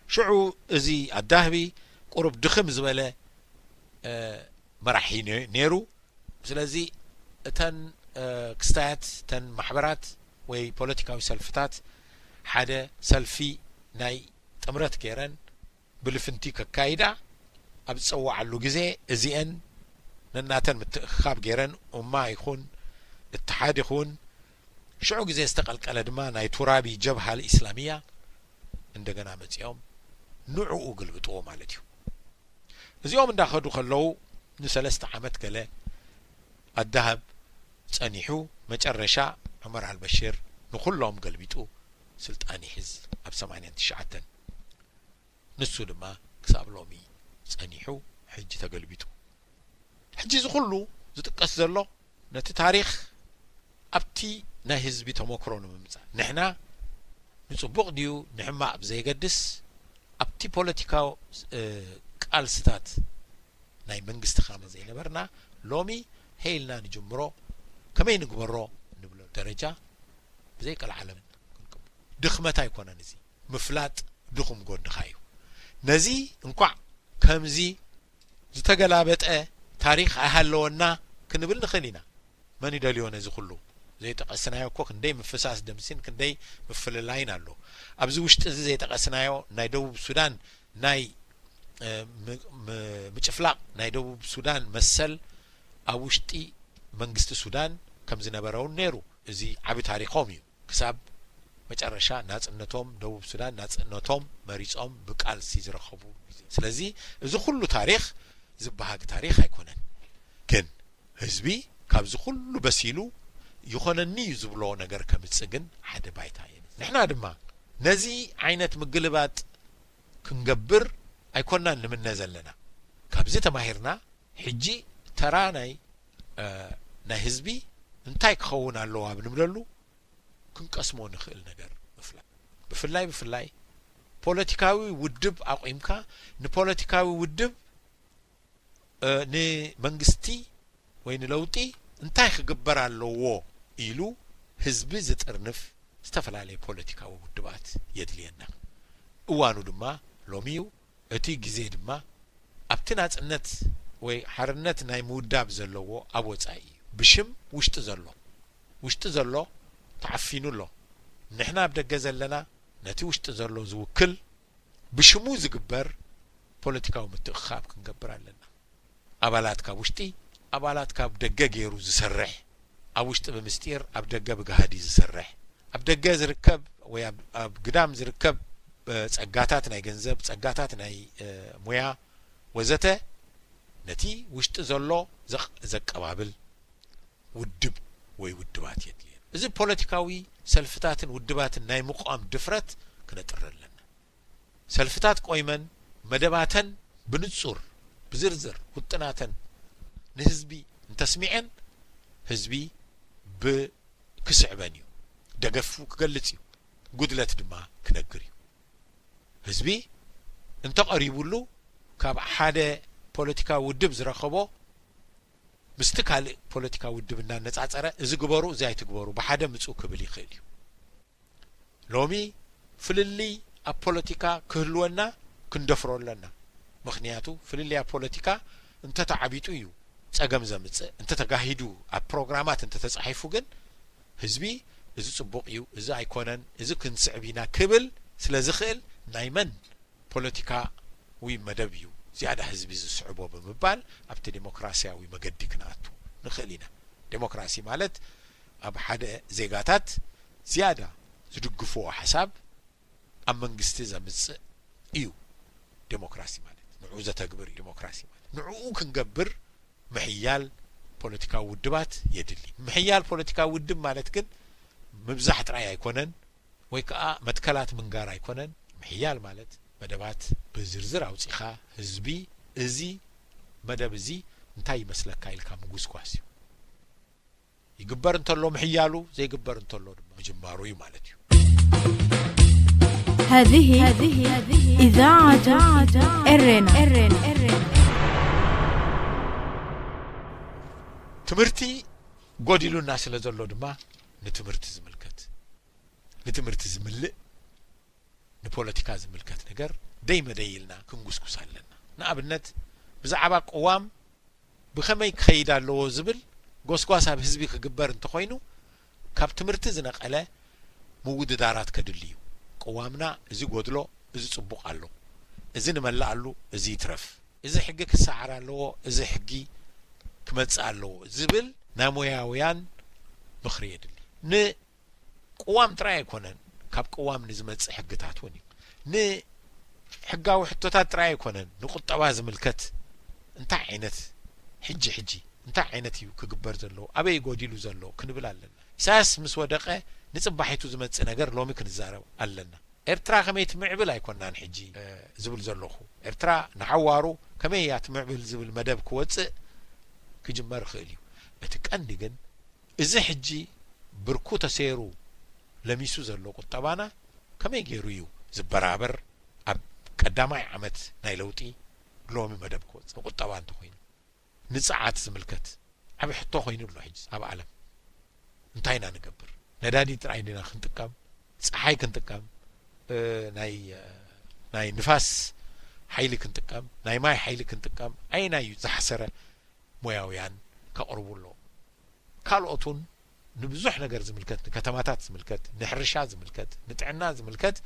ሽዑ እዚ ኣዳህቢ ቁሩብ ድኽም ዝበለ፣ እ፣ መራሒ ነ-፣ ነይሩ። ስለዚ እተን፣ እ፣ ክስታያት፣ እተን ማሕበራት ወይ ፖለቲካዊ ሰልፍታት ሓደ ሰልፊ ናይ ጥምረት ገይረን ብልፍንቲ ከካይዳ ኣብ ዝጸዋዓሉ ግዜ፣ እዚኤን ነናተን ምትእኽኻብ ገይረን፣ ኡማ ይኹን እትሓድ ይኹን፣ ሽዑ ግዜ ዝተቐልቀለ ድማ ናይ ቱራቢ ጀብሃ ልኢስላሚያ እንደገና መጺኦም ንዕኡ ግልብጥዎ ማለት እዩ። እዚኦም እንዳኸዱ ከለዉ ንሰለስተ ዓመት ገለ ኣዳህብ ጸኒሑ፣ መጨረሻ ዑመር ኣልበሽር ንኹሎም ገልቢጡ ስልጣን ይሕዝ ኣብ ሰማንያን ትሽዓተን። ንሱ ድማ ክሳብ ሎሚ ጸኒሑ፣ ሕጂ ተገልቢጡ። ሕጂ እዚ ኩሉ ዝጥቀስ ዘሎ ነቲ ታሪኽ ኣብቲ ናይ ህዝቢ ተመክሮ ንምምጻእ፣ ንሕና ንጽቡቕ ድዩ ንሕማቕ ብዘየገድስ፣ ኣብቲ ፖለቲካዊ፣ እ፣ ቃልስታት ናይ መንግስቲ ኻመ ዘይነበርና፣ ሎሚ ሄ ኢልና ንጅምሮ፣ ከመይ ንግበሮ እንብሎ ደረጃ ብዘይቀልዓለም ክንቅብ-፣ ድኽመት ኣይኮነን እዚ። ምፍላጥ ድኹም ጎንኻ እዩ። ነዚ እንኳዕ ከምዚ ዝተገላበጠ ታሪኽ ኣይሃለወና ክንብል ንኽእል ኢና። መን ይደልዮ ነዚ ኩሉ? ዘይጠቐስናዮ እኮ ክንደይ ምፍሳስ ደምሲን ክንደይ ምፍልላይን ኣሎ። ኣብዚ ውሽጢ እዚ ዘይጠቐስናዮ ናይ ደቡብ ሱዳን ናይ፣ እ፣ ም-፣ ም-፣ ምጭፍላቕ ናይ ደቡብ ሱዳን መሰል ኣብ ውሽጢ መንግስቲ ሱዳን ከም ዝነበረ እውን ነይሩ። እዚ ዓቢ ታሪኾም እዩ። ክሳብ መጨረሻ ናጽነቶም፣ ደቡብ ሱዳን ናጽነቶም መሪጾም ብቃልሲ ዝረኸቡ። ስለዚ እዚ ኩሉ ታሪኽ ዝበሃግ ታሪኽ ኣይኮነን። ግን ህዝቢ ካብዚ ኩሉ በሲሉ ይኾነኒ እዩ ዝብሎ ነገር ከምጽእ ግን ሓደ ባይታ የለን። ንሕና ድማ ነዚ ዓይነት ምግልባጥ ክንገብር ኣይኮናን ንምነ ዘለና። ካብዚ ተማሂርና ሕጂ ተራ ናይ፣ እ፣ ናይ ህዝቢ እንታይ ክኸውን ኣለዎ ኣብ ንብለሉ ክንቀስሞ ንኽእል ነገር ምፍላጥ። ብፍላይ፣ ብፍላይ ፖለቲካዊ ውድብ ኣቑምካ ንፖለቲካዊ ውድብ፣ እ፣ ንመንግስቲ ወይ ንለውጢ እንታይ ክግበር ኣለዎ ኢሉ ህዝቢ ዝጥርንፍ ዝተፈላለየ ፖለቲካዊ ውድባት የድልየና። እዋኑ ድማ ሎሚ እዩ። እቲ ግዜ ድማ ኣብቲ ናጽነት ወይ ሓርነት ናይ ምውዳብ ዘለዎ ኣብ ወጻኢ እዩ። ብሽም ውሽጢ ዘሎ፣ ውሽጢ ዘሎ ተዓፊኑ ኣሎ። ንሕና ኣብ ደገ ዘለና ነቲ ውሽጢ ዘሎ ዝውክል ብሽሙ ዝግበር ፖለቲካዊ ምትእኽኻብ ክንገብር ኣለና። ኣባላት ካብ ውሽጢ፣ ኣባላት ካብ ደገ ገይሩ ዝሰርሕ፣ ኣብ ውሽጢ ብምስጢር ኣብ ደገ ብጋህዲ ዝሰርሕ፣ ኣብ ደገ ዝርከብ ወይ ኣብ፣ ኣብ ግዳም ዝርከብ፣ እ፣ ጸጋታት ናይ ገንዘብ፣ ጸጋታት ናይ፣ እ፣ ሙያ ወዘተ ነቲ ውሽጢ ዘሎ ዘቕ-፣ ዘቀባብል ውድብ ወይ ውድባት የድልየን። እዚ ፖለቲካዊ ሰልፍታትን ውድባትን ናይ ምቋም ድፍረት ክነጥሪ ኣለና። ሰልፍታት ቆይመን መደባተን ብንጹር ብዝርዝር ውጥናተን ንህዝቢ እንተስሚዐን፣ ህዝቢ ብ-፣ ክስዕበን እዩ፣ ደገፉ ክገልጽ እዩ፣ ጉድለት ድማ ክነግር እዩ። ህዝቢ እንተቐሪቡሉ ካብ ሓደ ፖለቲካዊ ውድብ ዝረኸቦ ምስቲ ካልእ ፖለቲካዊ ውድብ እናነጻጸረ፣ እዚ ግበሩ፣ እዚ ኣይትግበሩ፣ ብሓደ ምጹ ክብል ይኽእል እዩ። ሎሚ ፍልልይ ኣብ ፖለቲካ ክህልወና ክንደፍሮ ኣለና። ምኽንያቱ ፍልልይ ኣብ ፖለቲካ እንተተዓቢጡ እዩ ጸገም ዘምጽእ። እንተተጋሂዱ፣ ኣብ ፕሮግራማት እንተተጻሒፉ ግን ህዝቢ እዚ ጽቡቕ እዩ፣ እዚ ኣይኮነን፣ እዚ ክንስዕብ ኢና ክብል ስለ ዝኽእል ናይ መን ፖለቲካዊ መደብ እዩ ዝያዳ ህዝቢ ዝስዕቦ ብምባል ኣብቲ ዴሞክራሲያዊ መገዲ ክንኣቱ ንኽእል ኢና። ዴሞክራሲ ማለት ኣብ ሓደ ዜጋታት ዝያዳ ዝድግፍዎ ሓሳብ ኣብ መንግስቲ ዘምጽእ እዩ ዴሞክራሲ ማለት። ንዕኡ ዘተግብር እዩ ዴሞክራሲ ማለት። ንዕኡ ክንገብር ምሕያል ፖለቲካዊ ውድባት የድሊ። ምሕያል ፖለቲካዊ ውድብ ማለት ግን ምብዛሕ ጥራይ ኣይኮነን፣ ወይ ከኣ መትከላት ምንጋር ኣይኮነን። ምሕያል ማለት መደባት ብዝርዝር ኣውጺኻ ህዝቢ እዚ መደብ እዚ እንታይ ይመስለካ ኢልካ ምጉስጓስ እዩ። ይግበር እንተሎ ምሕያሉ፣ ዘይግበር እንተሎ ድማ ምጅማሩ እዩ ማለት እዩ። هذه هذه إذاعة إرينا. ትምህርቲ ጎዲሉና ስለ ዘሎ ድማ ንትምህርቲ ዝምልከት፣ ንትምህርቲ ዝምልእ፣ ንፖለቲካ ዝምልከት ነገር ደይ መደይ ኢልና ክንጉስጉስ ኣለና። ንኣብነት ብዛዕባ ቅዋም ብኸመይ ክኸይድ ኣለዎ ዝብል ጎስጓስ ኣብ ህዝቢ ክግበር እንተኾይኑ፣ ካብ ትምህርቲ ዝነቐለ ምውድዳራት ከድሊ እዩ። ቅዋምና እዚ ጎድሎ፣ እዚ ጽቡቕ ኣሎ፣ እዚ ንመላኣሉ፣ እዚ ይትረፍ፣ እዚ ሕጊ ክሰዓር ኣለዎ፣ እዚ ሕጊ ክመጽእ ኣለዎ ዝብል ናይ ሞያውያን ምኽሪ የድሊ። ንቅዋም ጥራይ ኣይኮነን፣ ካብ ቅዋም ንዝመጽእ ሕግታት እውን እዩ። ንሕጋዊ ሕቶታት ጥራይ ኣይኮነን፣ ንቁጠባ ዝምልከት እንታይ ዓይነት ሕጂ ሕጂ እንታይ ዓይነት እዩ ክግበር ዘለዎ፣ ኣበይ ጎዲሉ ዘሎ ክንብል ኣለና። ኢሳያስ ምስ ወደቐ ንጽባሒቱ ዝመጽእ ነገር ሎሚ ክንዛረብ ኣለና። ኤርትራ ከመይ ትምዕብል ኣይኮናን ሕጂ ዝብል ዘለኹ። ኤርትራ ንሓዋሩ ከመይ እያ ትምዕብል ዝብል መደብ ክወጽእ ክጅመር ይኽእል እዩ። እቲ ቀንዲ ግን እዚ ሕጂ ብርኩ ተሰይሩ ለሚሱ ዘሎ ቁጠባና ከመይ ገይሩ እዩ ዝበራበር ኣብ ቀዳማይ ዓመት ናይ ለውጢ ሎሚ መደብ ክወጽእ ንቁጠባ እንተኾይኑ። ንጽዓት ዝምልከት ዓቢ ሕቶ ኮይኑ ኣሎ ሕጂ ኣብ ዓለም። እንታይ ኢና ንገብር? ነዳዲ ጥራይ ዲና ክንጥቀም? ጸሓይ ክንጥቀም? ናይ ናይ ንፋስ ሓይሊ ክንጥቀም? ናይ ማይ ሓይሊ ክንጥቀም? ኣየናይ እዩ ዝሓሰረ? ሞያውያን ከቕርቡ ኣለዎም። ካልኦት እውን ንብዙሕ ነገር ዝምልከት፣ ንከተማታት ዝምልከት፣ ንሕርሻ ዝምልከት፣ ንጥዕና ዝምልከት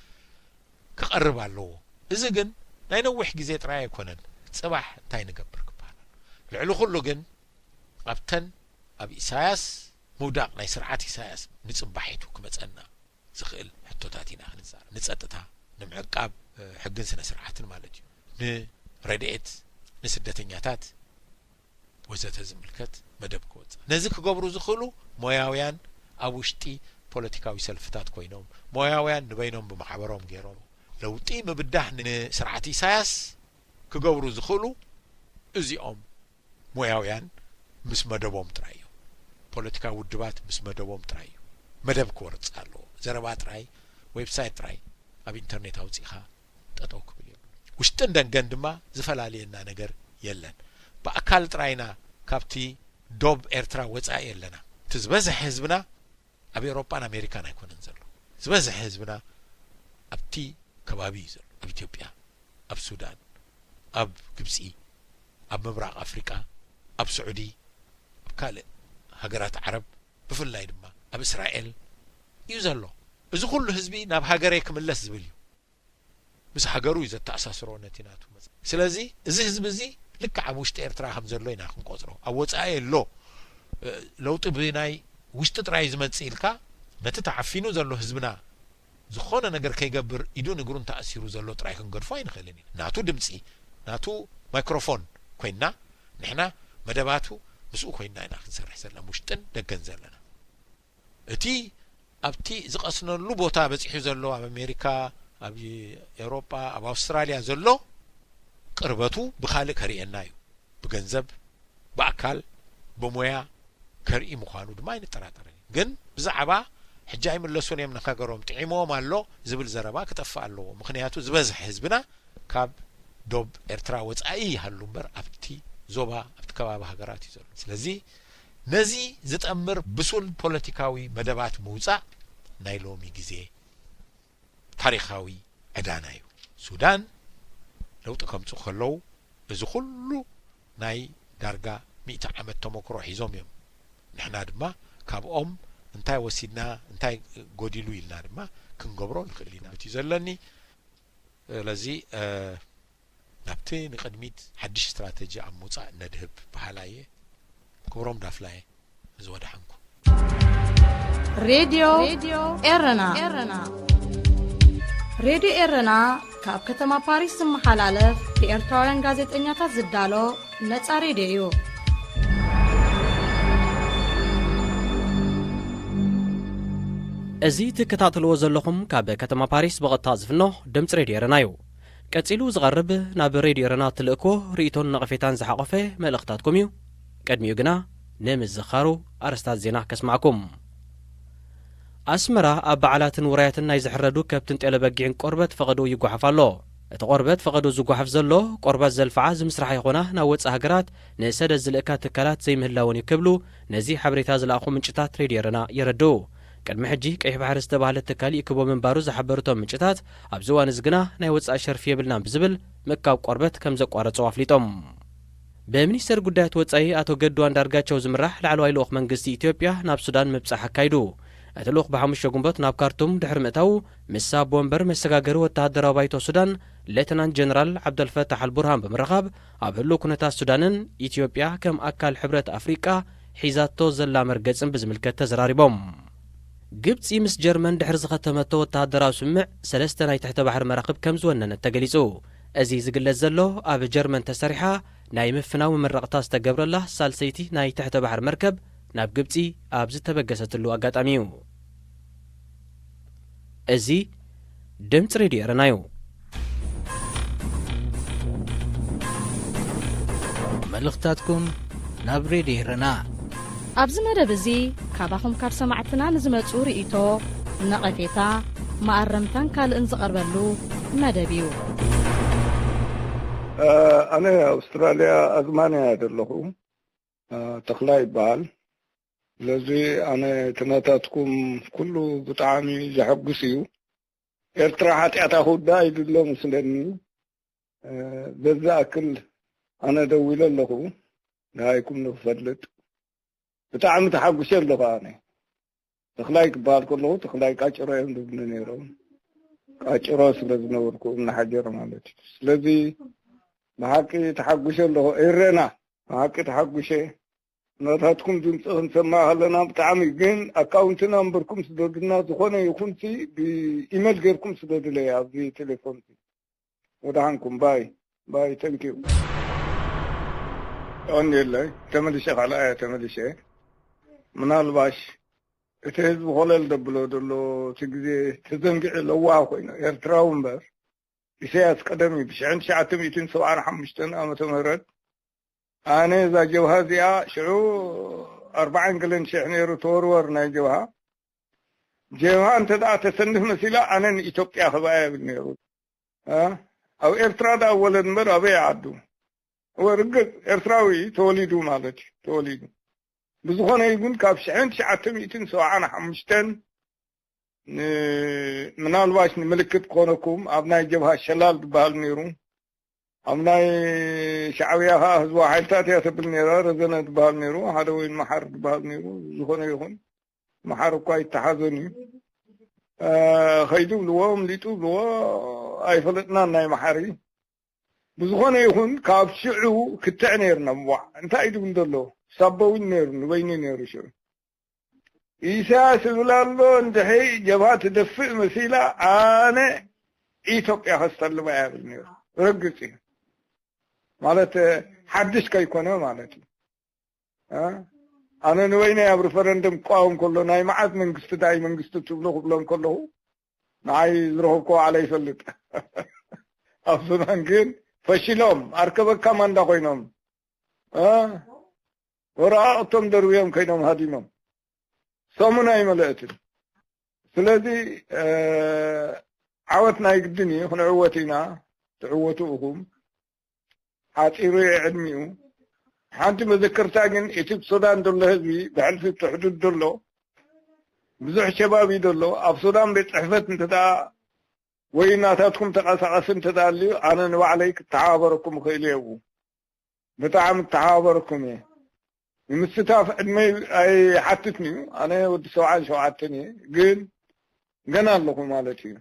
ክቐርብ ኣለዎ። እዚ ግን ናይ ነዊሕ ግዜ ጥራይ ኣይኮነን፣ ጽባሕ እንታይ ንገብር ክበሃል ኣሎ። ልዕሊ ኩሉ ግን ኣብተን ኣብ ኢሳያስ ምውዳቕ ናይ ስርዓት ኢሳያስ ንጽባሒቱ ክመጸና ዝኽእል ሕቶታት ኢና ክንዛረብ። ንጸጥታ ንምዕቃብ ሕግን ስነ ስርዓትን ማለት እዩ። ንረድኤት ንስደተኛታት ወዘተ ዝምልከት መደብ ክወጽእ። ነዚ ክገብሩ ዝኽእሉ ሞያውያን ኣብ ውሽጢ ፖለቲካዊ ሰልፍታት ኮይኖም፣ ሞያውያን ንበይኖም ብማሕበሮም ገይሮም ለውጢ ምብዳህ ንስርዓት ኢሳያስ ክገብሩ ዝኽእሉ እዚኦም ሞያውያን ምስ መደቦም ጥራይ እዩ። ፖለቲካዊ ውድባት ምስ መደቦም ጥራይ እዩ። መደብ ክወርጽ ኣለዎ። ዘረባ ጥራይ፣ ዌብሳይት ጥራይ ኣብ ኢንተርኔት ኣውጺእኻ ጠጠው ክብል የብሉ። ውሽጥን ደንገን ድማ ዝፈላልየና ነገር የለን። ብኣካል ጥራይና ካብቲ ዶብ ኤርትራ ወጻኢ ኣለና። እቲ ዝበዝሐ ህዝብና ኣብ ኤውሮጳን ኣሜሪካን ኣይኮነን ዘሎ። ዝበዝሐ ህዝብና ኣብቲ ከባቢ እዩ ዘሎ። ኣብ ኢትዮጵያ፣ ኣብ ሱዳን፣ ኣብ ግብጺ፣ ኣብ ምብራቕ ኣፍሪቃ፣ ኣብ ስዑዲ፣ ኣብ ካልእ ሃገራት ዓረብ፣ ብፍላይ ድማ ኣብ እስራኤል እዩ ዘሎ። እዚ ኩሉ ህዝቢ ናብ ሃገረይ ክምለስ ዝብል እዩ። ምስ ሃገሩ እዩ ዘተኣሳስሮ ነቲ ናቱ መጽ-፣ ስለዚ እዚ ህዝቢ እዚ ልክዕ ኣብ ውሽጢ ኤርትራ ከም ዘሎ ኢና ክንቆጽሮ። ኣብ ወጻኢ ኣሎ፣ እ፣ ለውጢ ብናይ ውሽጢ ጥራይ ዝመጽእ ኢልካ ነቲ ተዓፊኑ ዘሎ ህዝብና ዝኾነ ነገር ከይገብር ኢዱን እግሩን ተኣሲሩ ዘሎ ጥራይ ክንገድፎ ኣይንኽእልን ኢና። ናቱ ድምጺ፣ ናቱ ማይክሮፎን ኮይና ንሕና መደባቱ ምስኡ ኮይና ኢና ክንሰርሕ ዘለና፣ ውሽጥን ደገን ዘለና። እቲ ኣብቲ ዝቐስነሉ ቦታ በጺሑ ዘሎ ኣብ ኣሜሪካ፣ ኣብ ኤውሮጳ፣ ኣብ ኣውስትራልያ ዘሎ ቅርበቱ ብኻልእ ከርእየና እዩ። ብገንዘብ፣ ብኣካል፣ ብሞያ ከርኢ ምዃኑ ድማ ኣይንጠራጠርን እዩ። ግን ብዛዕባ ሕጂ ኣይምለሱን እዮም ንሃገሮም፣ ጥዒምዎም ኣሎ ዝብል ዘረባ ክጠፍእ ኣለዎ። ምኽንያቱ ዝበዝሐ ህዝብና ካብ ዶብ ኤርትራ ወጻኢ ይሃሉ እምበር ኣብቲ ዞባ ኣብቲ ከባቢ ሃገራት እዩ ዘሎ። ስለዚ ነዚ ዝጠምር ብሱል ፖለቲካዊ መደባት ምውጻእ ናይ ሎሚ ግዜ ታሪኻዊ ዕዳና እዩ። ሱዳን ለውጢ ከምጽኡ ከለዉ እዚ ኩሉ ናይ ዳርጋ ሚእቲ ዓመት ተመክሮ ሒዞም እዮም። ንሕና ድማ ካብኦም እንታይ ወሲድና እንታይ ጎዲሉ ኢልና ድማ ክንገብሮ ንኽእል ኢና። እቲ ዘለኒ ስለዚ ናብቲ ንቕድሚት ሓድሽ ስትራተጂ ኣብ ምውጻእ ነድህብ በሃላይ እየ። ክብሮም ዳፍላ እየ። እዚ ወደሓንኩም። ሬድዮ ኤረና። ሬድዮ ኤረና ካብ ከተማ ፓሪስ ዝመሓላለፍ ብኤርትራውያን ጋዜጠኛታት ዝዳሎ ነጻ ሬድዮ እዩ። እዚ ትከታተልዎ ዘለኹም ካብ ከተማ ፓሪስ ብቐጥታ ዝፍኖ ድምፂ ሬድዮ ኤረና እዩ። ቀጺሉ ዝቐርብ ናብ ሬድዮ ኤረና ትልእኮ ርእይቶን ነቐፌታን ዝሓቖፈ መልእኽታትኩም እዩ። ቅድሚኡ ግና ንምዝኻሩ ኣርእስታት ዜና ከስማዕኩም። ኣስመራ ኣብ በዓላትን ውራያትን ናይ ዝሕረዱ ከብትን ጤለ በጊዕን ቆርበት ፈቐዶ ይጓሓፍ ኣሎ። እቲ ቆርበት ፈቐዶ ዝጓሓፍ ዘሎ ቆርበት ዘልፍዓ ዝምስርሓ ይኾና ናብ ወጻኢ ሃገራት ንሰደድ ዝልእካ ትካላት ዘይምህላወን እዩ ክብሉ ነዚ ሓበሬታ ዝለኣኹ ምንጭታት ሬድዮ ኤረና የረድኡ። ቅድሚ ሕጂ ቀይሕ ባሕሪ ዝተባህለ ትካል ይእክቦ ምንባሩ ዝሓበሩ እቶም ምንጭታት፣ ኣብዚ እዋን እዚ ግና ናይ ወጻኢ ሸርፊ የብልናን ብዝብል ምእካብ ቆርበት ከም ዘቋረጹ ኣፍሊጦም። ብሚኒስተር ጉዳያት ወጻኢ ኣቶ ገዱ ኣንዳርጋቸው ዝምራሕ ላዕለዋይ ልኡኽ መንግስቲ ኢትዮጵያ ናብ ሱዳን ምብጻሕ ኣካይዱ። እቲ ልኡኽ ብሓሙሽተ ግንቦት ናብ ካርቱም ድሕሪ ምእታዉ፣ ምስ ኣቦ ወንበር መሰጋገሪ ወተሃደራዊ ባይቶ ሱዳን ሌተናንት ጀነራል ዓብደልፈታሕ ኣልቡርሃን ብምርኻብ፣ ኣብ ህሉው ኩነታት ሱዳንን ኢትዮጵያ ከም ኣካል ሕብረት ኣፍሪቃ ሒዛቶ ዘላ መርገጽን ብዝምልከት ተዘራሪቦም። ግብጺ ምስ ጀርመን ድሕሪ ዝኸተመቶ ወተሃደራዊ ስምምዕ ሰለስተ ናይ ትሕተ ባሕሪ መራኽብ ከም ዝወነነት ተገሊጹ። እዚ ዝግለጽ ዘሎ ኣብ ጀርመን ተሰሪሓ ናይ ምፍናው መመረቕታ ዝተገብረላ ሳልሰይቲ ናይ ትሕተ ባሕሪ መርከብ ናብ ግብጺ ኣብ ዝተበገሰትሉ ኣጋጣሚ እዩ። እዚ ድምፂ ሬድዮ ኤረና እዩ። መልእኽታትኩም ናብ ሬድዮ ኤረና። ኣብዚ መደብ እዚ ካባኹም ካብ ሰማዕትና ንዝመጹ ርእይቶ፣ ነቐፌታ፣ መኣረምታን ካልእን ዝቐርበሉ መደብ እዩ። እ፣ ኣነ ኣውስትራልያ ኣዝማንያ እየ ዘለኹ። እ፣ ተኽላይ ይበሃል። ስለዚ ኣነ ትነታትኩም ኩሉ ብጣዕሚ ዘሐጉስ እዩ። ኤርትራ ሓጢኣታ ክውዳእ እዩ ድሎ ምስለኒ። እ፣ በዚ ኣክል ኣነ ደዊለ ኣለኹ፣ ንሃይኩም ንክፈልጥ። ብጣዕሚ ተሓጉሰ ኣለኹ ኣነ። ተኽላይ ክበሃል ከለኹ፣ ተኽላይ ቃጭሮ እዮም ዝብሉ ነይሮም። ቃጭሮ ስለ ዝነበርኩ፣ እምኒ ሓጀር ማለት እዩ። ስለዚ ብሓቂ ተሓጉሰ ኣለኹ። ኤረና፣ ብሓቂ ተሓጉሰ። ናታትኩም ድምፂ ክንሰማዕ ከለና ብጣዕሚ፣ ግን ኣካውንትና እምበርኩም ስደዱልና፣ ዝኾነ ይኹንሲ ብኢሜል ጌርኩም ስደዱለይ ኣብዚ ቴሌፎን። ወደሓንኩም፣ ባይ ባይ፣ ተንኪዩ። ቀንየለይ፣ ተመሊሸ፣ ካልኣያ ተመሊሸ። ምናልባሽ እቲ ህዝቢ ኮለል ደብሎ ዘሎ፣ እቲ ግዜ ተዘንጊዑ ለዋህ ኮይኑ፣ ኤርትራዊ እምበር፣ ኢሳያስ ቀደም እዩ፣ ብሽሕን ትሽዓተ ሚእትን ሰብዓን ሓሙሽተን ዓመተ ምህረት። ኣነ እዛ ጀብሃ እዚኣ ሽዑ ኣርባዓን ገለን ሽሕ ነይሩ ተወርወር ናይ ጀብሃ። ጀብሃ እንተ ደኣ ተሰንፍ መሲላ ኣነ ንኢትዮጵያ ክብኣ ይብል ነይሩ። እ? ኣብ ኤርትራ ደኣ ወለድ እምበር ኣበይ ዓዱ? እወ ርግጽ ኤርትራዊ ተወሊዱ ማለት እዩ፣ ተወሊዱ። ብዝኾነ ይኹን ካብ ሽሕን ትሽዓተ ሚእትን ሰብዓን ሓሙሽተን ን-፣ ምናልባሽ ንምልክት ክኾነኩም ኣብ ናይ ጀብሃ ሸላል ዝበሃል ነይሩ። ኣብ ናይ ሻዕብያ ኸዓ ህዝባዊ ሓይልታት እያ ተብል ነይራ፣ ረዘነ ዝበሃል ነይሩ፣ ሓደ ወይን መሓር ዝበሃል ነይሩ። ዝኾነ ይኹን መሓር እኳ ይተሓዘን እዩ። እ፣ ኸይዱ ብልዎ፣ ምሊጡ ብልዎ፣ ኣይፈለጥናን ናይ መሓሪ። ብዝኾነ ይኹን ካብ ሽዑ ክትዕ ነይርና። እዋዕ፣ እንታይ እዩ ድብል ዘሎ? ሳቦ እውን ነይሩ፣ ንበይኑ ነይሩ ሽዑ። ኢሳያስ ይብል ኣሎ፣ እንድሕሪ ጀብሃ ትደፍእ መሲላ፣ ኣነ ኢትዮጵያ ከስተልባ እያ ይብል ነይሩ። ርግጽ እዩ። ማለት፣ ሓድሽ ከይኮነ ማለት እዩ። እ? ኣነ ንበይነይ ኣብ ሪፈረንደም ክቃወም ከሎ፣ ናይ መዓዝ መንግስቲ፣ ዳይ መንግስቲ ትብሉ ክብሎም ከለኹ፣ ንዓይ ዝረኸብኩ ባዕለ ይፈልጥ። ኣብ ሱዳን ግን ፈሺሎም፣ ኣርከበካ ማንዳ ኮይኖም። እ? ወረቓቕቶም ደርብዮም ከይዶም ሃዲሞም። ሰሙን ኣይመለአትን። ስለዚ፣ እ፣ ዓወት ናይ ግድን እዩ፣ ክንዕወት ኢና። ትዕወቱ ኢኹም። ሓጺሩ እዩ ዕድሚኡ። ሓንቲ መዘከርታ ግን፣ እቲ ሱዳን ዘሎ ህዝቢ፣ ብሕልፊ እቲ ሕዱድ ዘሎ፣ ብዙሕ ሸባብ እዩ ዘሎ። ኣብ ሱዳን ቤት ጽሕፈት እንተ ደኣ ወይ ናታትኩም ተንቀሳቐሲ እንተ ደኣ ኣልዩ፣ ኣነ ንባዕለይ ክተሓባበረኩም እኽእል እየ። ብጣዕሚ ክተሓባበረኩም እየ። ንምስታፍ ዕድመይ ኣይሓትትን እዩ። ኣነ ወዲ ሰብዓን ሸውዓተን እየ፣ ግን ገና ኣለኹ ማለት እዩ።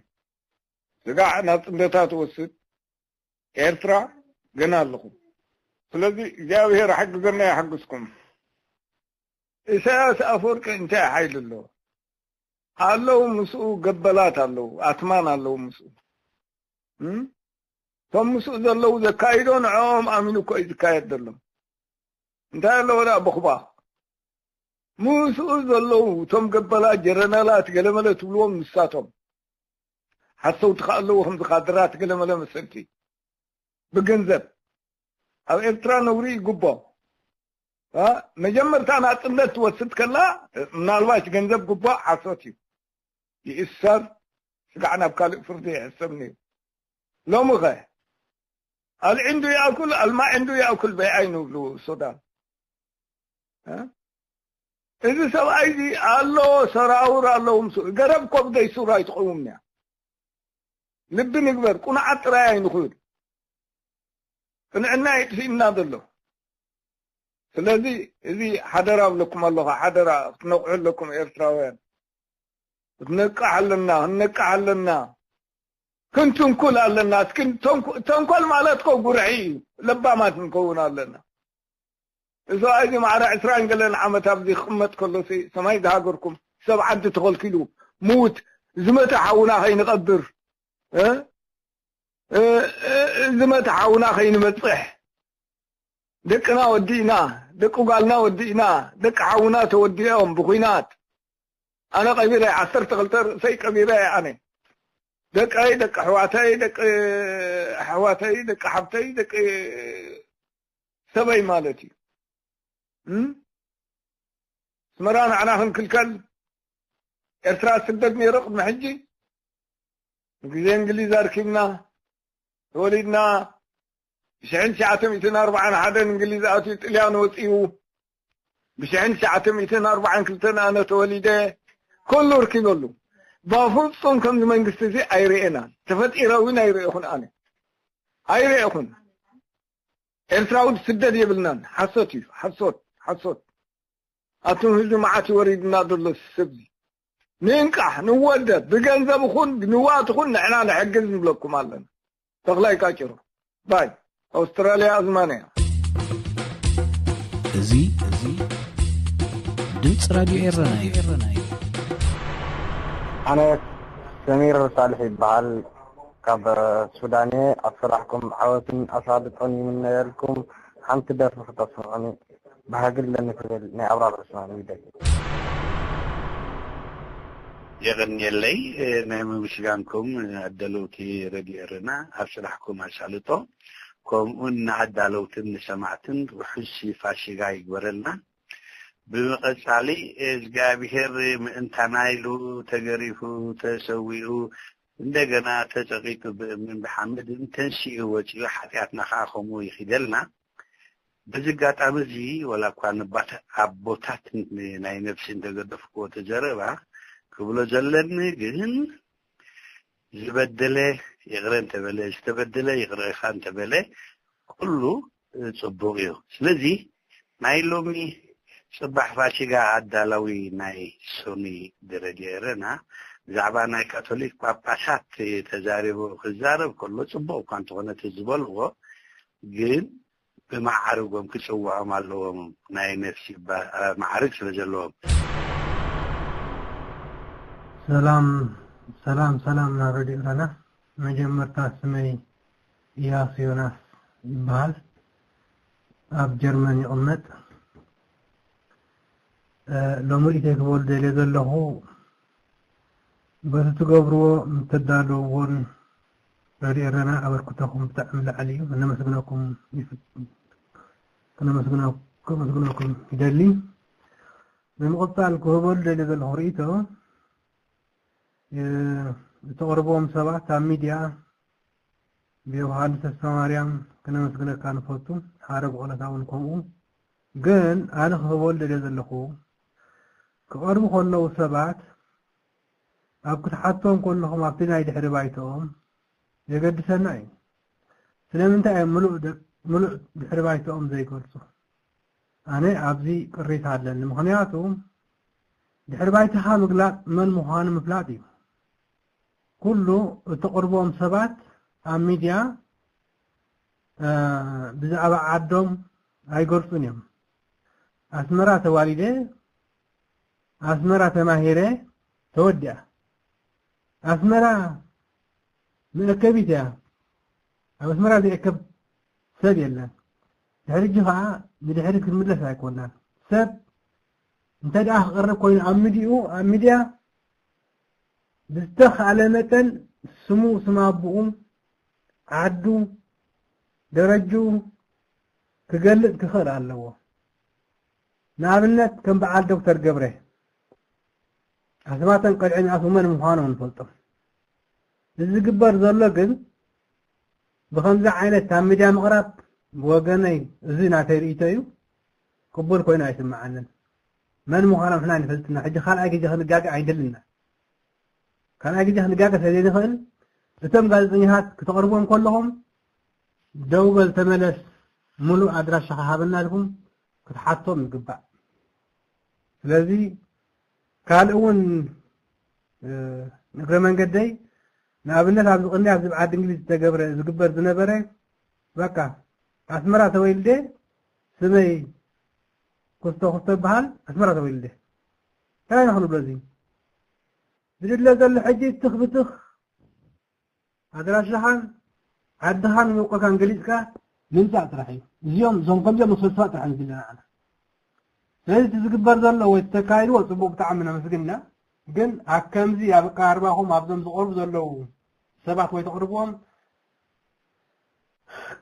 ስጋዕ ናጽነታ ትወስድ ኤርትራ፣ ገና ኣለኹ። ስለዚ እግዚኣብሔር ሓግዘና፣ ይሓግዝኩም። ኢሳያስ ኣፈወርቂ እንታይ ሓይሊ ኣለዎ? ኣለዉ ምስኡ ገበላት ኣለዉ፣ ኣትማን ኣለዉ ምስኡ። እም? እቶም ምስኡ ዘለዉ ዘካይዶ ንዕኦም ኣሚኑ እኮ እዩ ዝካየድ ዘሎ። እንታይ ኣለዎ ደኣ ቦኽባኽ? ምስኡ ዘለዉ እቶም ገበላት ጀረናላት ገለመለ ትብልዎም ንሳቶም። ሓሰውቲ ከኣ ኣለዉ ከምዚ ካድራት ገለመለ መሰልቲ። ብገንዘብ። ኣብ ኤርትራ ነውሪ ይግቦ። እ? መጀመርታ ናጽነት ትወስድ ከላ፣ ምናልባሽ ገንዘብ ግቦ ሓሶት እዩ። ይእሰር፣ ስጋዕ ናብ ካልእ ፍርዲ ይሕሰብ ነይሩ። ሎሚ ኸ? ኣልዒንዱ ያእኩል፣ ኣልማዒንዱ ያእኩል በይዓይ ንብሉ ሱዳን። እ? እዚ ሰብኣይ እዚ ኣሎ፣ ሰራውር ኣለዎ ምስኡ። ገረብ እኮ ብዘይ ሱር ኣይትቐውምን እያ። ልቢ ንግበር፣ ቁኑዓት ጥራይ ኣይንኹን። ቅንዕና የጥፊእና ዘሎ። ስለዚ እዚ ሓደራ እብለኩም ኣለኹ፣ ሓደራ ክትነቕሑ ኣለኩም ኤርትራውያን። ክትነቅሕ ኣለና፣ ክንነቅሕ ኣለና። ክንትንኩል ኣለና። እስኪ ተንኮ-፣ ተንኮል ማለት እኮ ጉርሒ እዩ። ለባማት ንከውን ኣለና። እዚ ሰብኣይ እዚ ማዕረ ዕስራን ገለን ዓመት ኣብዚ ክቕመጥ ከሎ ሲ ሰማይ ዝሃገርኩም ሰብ ዓዲ ተኸልኪሉ ምውት ዝመተ ሓውና ከይንቐብር፣ እ? እ፣ እ፣ ዝመተ ሓውና ከይንበጽሕ ደቅና ወዲእና፣ ደቂ ጓልና ወዲእና፣ ደቂ ሓውና ተወዲኦም ብኹናት። ኣነ ቀቢረ ዓሰርተ ክልተ ርእሰይ ቀቢረ ኣነ። ደቀይ፣ ደቂ ኣሕዋተይ፣ ደቂ ኣሕዋተይ፣ ደቂ ሓብተይ፣ ደቂ ሰበይ ማለት እዩ። እም? ኣስመራ ንዓና ክንክልከል፣ ኤርትራ ስደት ነይሩ ቅድሚ ሕጂ። ንግዜ እንግሊዝ ኣርኪብና፣ ተወሊድና፣ ብሽሕን ትሽዓተ ሚእትን ኣርባዓን ሓደን እንግሊዝ ኣትዩ ጥልያን ወጺኡ፣ ብሽሕን ትሽዓተ ሚእትን ኣርባዓን ክልተን ኣነ ተወሊደ፣ ኩሉ ርኪበሉ። በፍጹም ከምዚ መንግስቲ እዚ ኣይርእየናን። ተፈጢረ እውን ኣይርእኹን ኣነ። ኣይርእኹን። ኤርትራዊ ስደት የብልናን። ሓሶት እዩ። ሓሶት፣ ሓሶት። ኣቱም ህዝቢ መዓት ይወሪድና ዘሎ ሰብዚ። ንንቃሕ፣ ንወደብ፣ ብገንዘብ ይኹን፣ ብንዋት ይኹን ንሕና ንሕግዝ ንብለኩም ኣለና። ተኽላይ ቃጭሮ። ባይ። ኣውስትራልያ ኣዝማንያ። እዚ፣ እዚ ድምፂ ራድዮ ኤረና እዩ። ኣነ ሰሚር ሳልሕ ይበሃል። ካብ ሱዳን እየ። ኣብ ስራሕኩም ዓወትን ኣሳልጦን ይምነየልኩም። ሓንቲ ደርፊ ክተስምዑኒ ባህጊ ኣለኒ ትብል ናይ ኣብራር ዑስማን ይደሊ። የቐንየለይ፣ እ፣ ናይ ምምስጋንኩም፣ እ፣ ኣዳለውቲ ረድዮ ኤረና ኣብ ስራሕኩም ኣሳልጦ፣ ከምኡውን ንኣዳለውትን ንሰማዕትን ርሑስ ፋሲጋ ይግበረልና። ብምቐጻሊ እግዚኣብሔር ምእንታና ኢሉ ተገሪፉ፣ ተሰዊኡ፣ እንደገና ተጸቒጡ ብእምንን ብሓመድን ተንሲኡ ወጺኡ፣ ሓጢኣትና ኸዓ ከምኡ ይኺደልና። በዚ ኣጋጣሚ እዚ፣ ወላ እኳ ንባት-፣ ኣቦታት ን-፣ ናይ ነፍሲ እንተገደፍክዎ እቲ ዘረባ፣ ክብሎ ዘለኒ ግን፣ ዝበደለ ይቕረ እንተበለ፣ ዝተበደለ ይቕረ ኢኻ እንተበለ፣ ኩሉ ጽቡቕ እዩ። ስለዚ፣ ናይ ሎሚ ጽባሕ ፋሲጋ ኣዳላዊ ናይ ሶኒ ረድዮ ኤረና፣ ብዛዕባ ናይ ካቶሊክ ጳጳሳት ተዛሪቡ ክዛረብ ከሎ፣ ጽቡቕ እኳ እንተኾነ እቲ ዝበልዎ፣ ግን ብመዓርጎም ክጽውዖም ኣለዎም። ናይ ነፍሲ ባ-፣ መዓርግ ስለ ዘለዎም። ሰላም፣ ሰላም፣ ሰላም ናብ ረድዮ ኤረና። መጀመርታ ስመይ ኢያሱ ዮናስ ይበሃል። ኣብ ጀርመን ይቕመጥ። እ፣ ሎሚ ርእይቶይ ክበሉ ደልየ ዘለኹ፣ በቲ ትገብርዎ ምስ ተዳለውዎን ረድዮ ኤረና ኣበርክቶኹም ብጣዕሚ ላዕሊ እዩ። ከነመስግነኩም ይፍ-፣ ከነመስግነ-፣ ከመስግነኩም ይደሊ። ብምቕጻል ክህበሉ ደልየ ዘለኹ ርእይቶ፣ እ፣ እተቕርብዎም ሰባት ኣብ ሚድያ ብዮሃንስ ተስፋማርያም ክነመስግነካ ንፈቱ፣ ሓረግ ቖለታ እውን ከምኡ። ግን ኣነ ክህቦ ደልየ ዘለኹ፣ ክቐርቡ ከለዉ ሰባት ኣብ ክትሓቶም ከለኹም ኣብቲ ናይ ድሕሪ ባይትኦም የገድሰና እዩ። ስለምንታይ እዮም ምሉእ ደ-፣ ምሉእ ድሕሪ ባይትኦም ዘይገልጹ? ኣነ ኣብዚ ቅሬታ ኣለኒ። ምኽንያቱ ድሕሪ ባይትኻ ምግላጽ መን ምዃኑ ምፍላጥ እዩ። ኩሉ እተቕርቦም ሰባት ኣብ ሚድያ፣ እ፣ ብዛዕባ ዓዶም ኣይገልጹን እዮም። ኣስመራ ተዋሊደ፣ ኣስመራ ተማሂረ፣ ተወዲኣ። ኣስመራ መእከቢት እያ። ኣብ ኣስመራ ዘይእከብ ሰብ የለን። ድሕሪ ሕጂ ኸዓ ንድሕሪ ክንምለስ ኣይኮናን። ሰብ እንተ ደኣ ክቐርብ ኮይኑ ኣብ ሚድኡ፣ ኣብ ሚድያ ብዝተኻእለ መጠን ስሙ፣ ስም ኣቦኡ፣ ዓዱ፣ ደረጅኡ ክገልጽ ክኽእል ኣለዎ። ንኣብነት ከም በዓል ዶክተር ገብረ ኣስማተን ቀልዕን ኣስመን ምዃኖም ንፈልጦም። እዚ ዝግበር ዘሎ ግን ብኸምዚ ዓይነት ኣብ ሚድያ ምቕራብ ብወገነይ እዚ ናተይ ርእይቶ እዩ፣ ቅቡል ኮይኑ ኣይስምዓንን። መን ምዃኖም ንሕና ኣይንፈልጥና። ሕጂ ካልኣይ ግዜ ክንጋገ ኣይንደልና። ካልኣይ ግዜ ክንጋገ ስለ ዘይንኽእል እቶም ጋዜጠኛታት ክተቕርቦም ከለኹም ደው በል ተመለስ፣ ሙሉእ ኣድራሻኻ ሃበና ኢልኩም ክትሓቶም ይግባእ። ስለዚ ካልእ እውን እግረ መንገደይ ንኣብነት ኣብዚ ቅድሚ ኣብዚ ዓዲ እንግሊዝ ዝተገብረ ዝግበር ዝነበረ በቃ ኣስመራ ተወልደ ስመይ ኩስቶ ኩስቶ ይበሃል ኣስመራ ተወልደ እንታይ ንኽንብሎ እዚ ዝድለ ዘሎ ሕጂ ትኽ ብትኽ ኣድራሻኻን ዓድኻን መቆካን ገሊፅካ ምምፃእ ጥራሕ እዩ። እዚኦም እዞም ከምዚኦም መስፈል ሰባት ጥራሕ ንዝድለና ኣና ስለዚ እቲ ዝግበር ዘሎ ወይ ተካይድዎ ፅቡቅ ብጣዕሚ ነመስግንና። ግን ኣብ ከምዚ ኣብ ኣቀራርባኹም ኣብዞም ዝቀርቡ ዘለዉ ሰባት ወይ ተቅርብዎም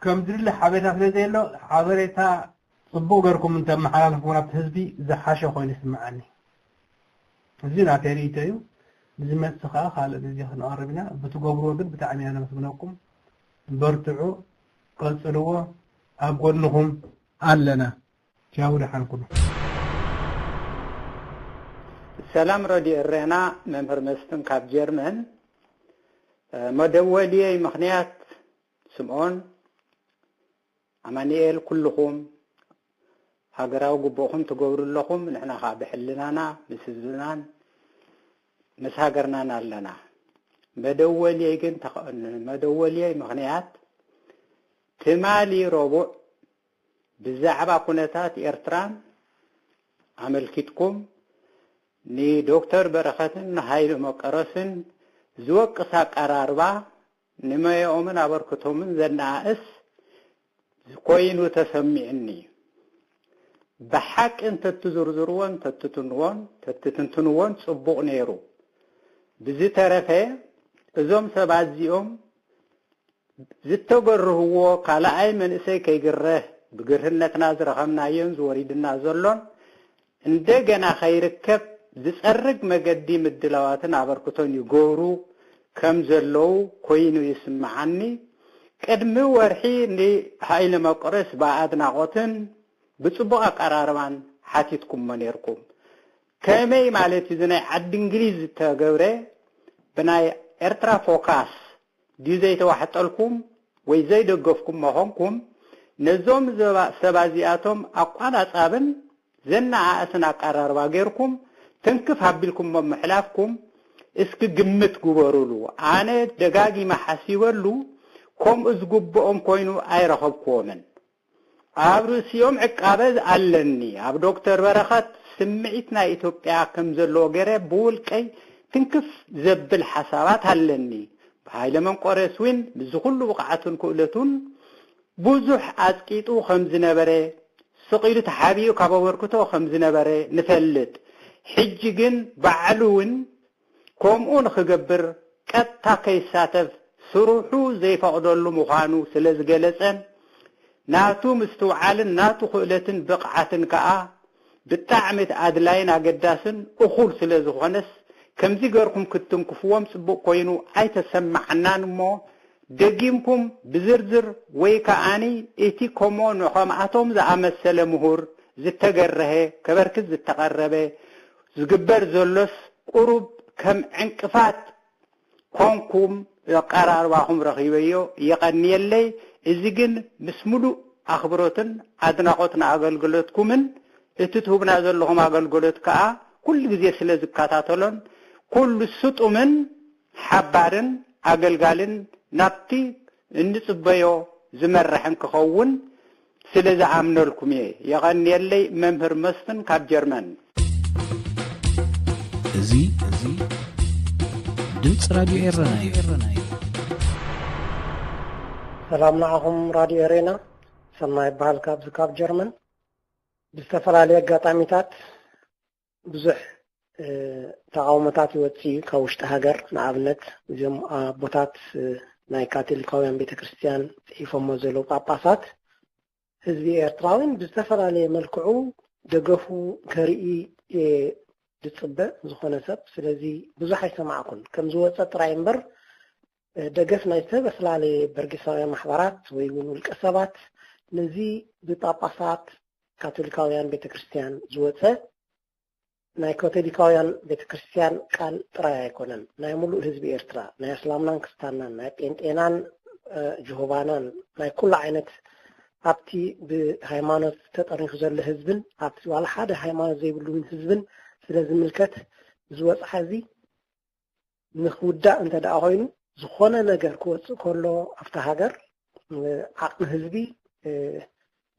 ከም ዝድለ ሓበሬታ ስለ ዘየሎ ሓበሬታ ፅቡቅ ገርኩም እንተመሓላልፍዎ ናብቲ ህዝቢ ዝሓሸ ኮይኑ ይስምዓኒ። እዚ ናተይ ርእይቶ እዩ። ንዝመጽእ ከኣ ካልእ ግዜ ክንቐርብ ኢና። ብትገብርዎ ግን ብጣዕሚ ኢና ነመስግነኩም። በርትዑ፣ ቀጽልዎ፣ ኣብ ጎንኹም ኣለና። ቻው፣ ደሓን ኩኑ። ሰላም ረድዮ እሬና፣ መምህር መስፍን ካብ ጀርመን። መደወልየይ ምኽንያት ስምኦን ኣማኒኤል ኩልኹም ሃገራዊ ግቡእኹም ትገብሩ ኣለኹም። ንሕና ኸዓ ብሕልናና ምስ ህዝብናን ምስ ሃገርናን ኣለና። መደወልየይ ግን ተኸ- መደወልየይ ምኽንያት ትማሊ ረቡዕ ብዛዕባ ኩነታት ኤርትራን ኣመልኪትኩም ንዶክተር በረኸትን ንሃይለ መቀረስን ዝወቅስ ኣቀራርባ ንመያኦምን ኣበርክቶምን ዘነኣእስ ኮይኑ ተሰሚዑኒ። ብሓቂ እንተትዝርዝርዎን እንተትትንትንዎን ጽቡቕ ነይሩ። ብዝተረፈ እዞም ሰባት እዚኦም ዝተገርህዎ ካልኣይ መንእሰይ ከይግረህ ብግርህነትና ዝረኸብናዮን ዝወሪድና ዘሎን እንደገና ከይርከብ ዝጸርግ መገዲ ምድላዋትን ኣበርክቶን ይገብሩ ከም ዘለዉ ኮይኑ ይስምዓኒ። ቅድሚ ወርሒ ንሃይለ መቆረስ ብኣድናቖትን ብጽቡቕ ኣቀራርባን ሓቲትኩሞ ነይርኩም። ከመይ ማለት እዩ? እዚ ናይ ዓዲ እንግሊዝ ዝተገብረ ብናይ ኤርትራ ፎካስ ድዩ ዘይተዋሕጠልኩም ወይ ዘይደገፍኩም መኾንኩም? ነዞም ዘባ- ሰባ እዚኣቶም ኣቋናጻብን ዘነኣእስን ኣቀራርባ ጌርኩም ትንክፍ ኣቢልኩሞ ምሕላፍኩም እስኪ ግምት ግበሩሉ። ኣነ ደጋጊመ ሓሲበሉ፣ ከምኡ ዝግብኦም ኮይኑ ኣይረኸብክዎምን። ኣብ ርእሲኦም ዕቃበ ኣለኒ። ኣብ ዶክተር በረኸት ስምዒት ናይ ኢትዮጵያ ከም ዘለዎ ገይረ ብውልቀይ ትንክፍ ዘብል ሓሳባት ኣለኒ። ብሃይለ መንቆርዮስ እውን ምስዚ ኩሉ ብቕዓቱን ክእለቱን ብዙሕ ኣጽቂጡ ከም ዝነበረ፣ ስቕ ኢሉ ተሓቢኡ ካብ ኣበርክቶ ከም ዝነበረ ንፈልጥ። ሕጂ ግን ባዕሉ እውን ከምኡ ንኽገብር ቀጥታ ከይሳተፍ ስርሑ ዘይፈቕደሉ ምዃኑ ስለ ዝገለጸን ናቱ ምስትውዓልን ናቱ ክእለትን ብቕዓትን ከኣ ብጣዕሚ ኣድላይን ኣገዳስን እኹል ስለ ዝኾነስ ከምዚ ገርኩም ክትትንክፍዎም ጽቡቕ ኮይኑ ኣይተሰማዓናን እሞ ደጊምኩም ብዝርዝር ወይ ከኣኒ እቲ ከሞ ንኸምኣቶም ዝኣመሰለ ምሁር ዝተገረሀ ከበርክት ዝተቐረበ ዝግበር ዘሎስ ቁሩብ ከም ዕንቅፋት ኮንኩም ኣቀራርባኹም ረኺበዮ የቐንየለይ። እዚ ግን ምስ ሙሉእ ኣኽብሮትን ኣድናቖት ንኣገልግሎትኩምን እቲ ትህቡና ዘለኹም ኣገልግሎት ከኣ ኩሉ ግዜ ስለ ዝከታተሎን ኩሉ ስጡምን ሓባርን ኣገልጋልን ናብቲ እንጽበዮ ዝመርሕን ክኸውን ስለ ዝኣምነልኩም እየ። የቐንየለይ። መምህር መስፍን ካብ ጀርመን። እዚ እዚ ድምፂ ራድዮ ኤረና እዩ። ሰላም ንዓኹም ራድዮ ኤሬና። ሰናይ ይበሃል ካብዚ ካብ ጀርመን። ብዝተፈላለየ ኣጋጣሚታት ብዙሕ ተቃውሞታት ይወፅእ እዩ ካብ ውሽጢ ሃገር። ንኣብነት እዚኦም ኣቦታት ናይ ካቶሊካውያን ቤተክርስትያን ጽሒፎሞ ዘለዉ ጳጳሳት ህዝቢ ኤርትራውን ብዝተፈላለየ መልክዑ ደገፉ ከርኢ እየ ዝጽበ ዝኾነ ሰብ። ስለዚ ብዙሕ ኣይሰማዕኩን። ከም ዝወጸ ጥራይ እምበር፣ እ፣ ደገፍ ናይ ዝተፈላለየ በርጌሳውያን ማሕበራት ወይ እውን ውልቀ ሰባት ነዚ ብጳጳሳት ካቶሊካውያን ቤተክርስትያን ዝወጸ ናይ ካቶሊካውያን ቤተክርስትያን ቃል ጥራይ ኣይኮነን። ናይ ሙሉእ ህዝቢ ኤርትራ፣ ናይ እስላምናን ክስታናን፣ ናይ ጴንጤናን፣ እ፣ ጅሆባናን፣ ናይ ኩሉ ዓይነት ኣብቲ ብሃይማኖት ተጠርኒፉ ዘሎ ህዝብን ኣብቲ ዋላ ሓደ ሃይማኖት ዘይብሉ እውን ህዝብን ስለ ዝምልከት፣ እዚ ወጽዓ እዚ ንክውዳእ እንተ ደኣ ኮይኑ፣ ዝኾነ ነገር ክወጽእ ከሎ ኣብታ ሃገር፣ እ፣ ዓቕሚ ህዝቢ፣ እ፣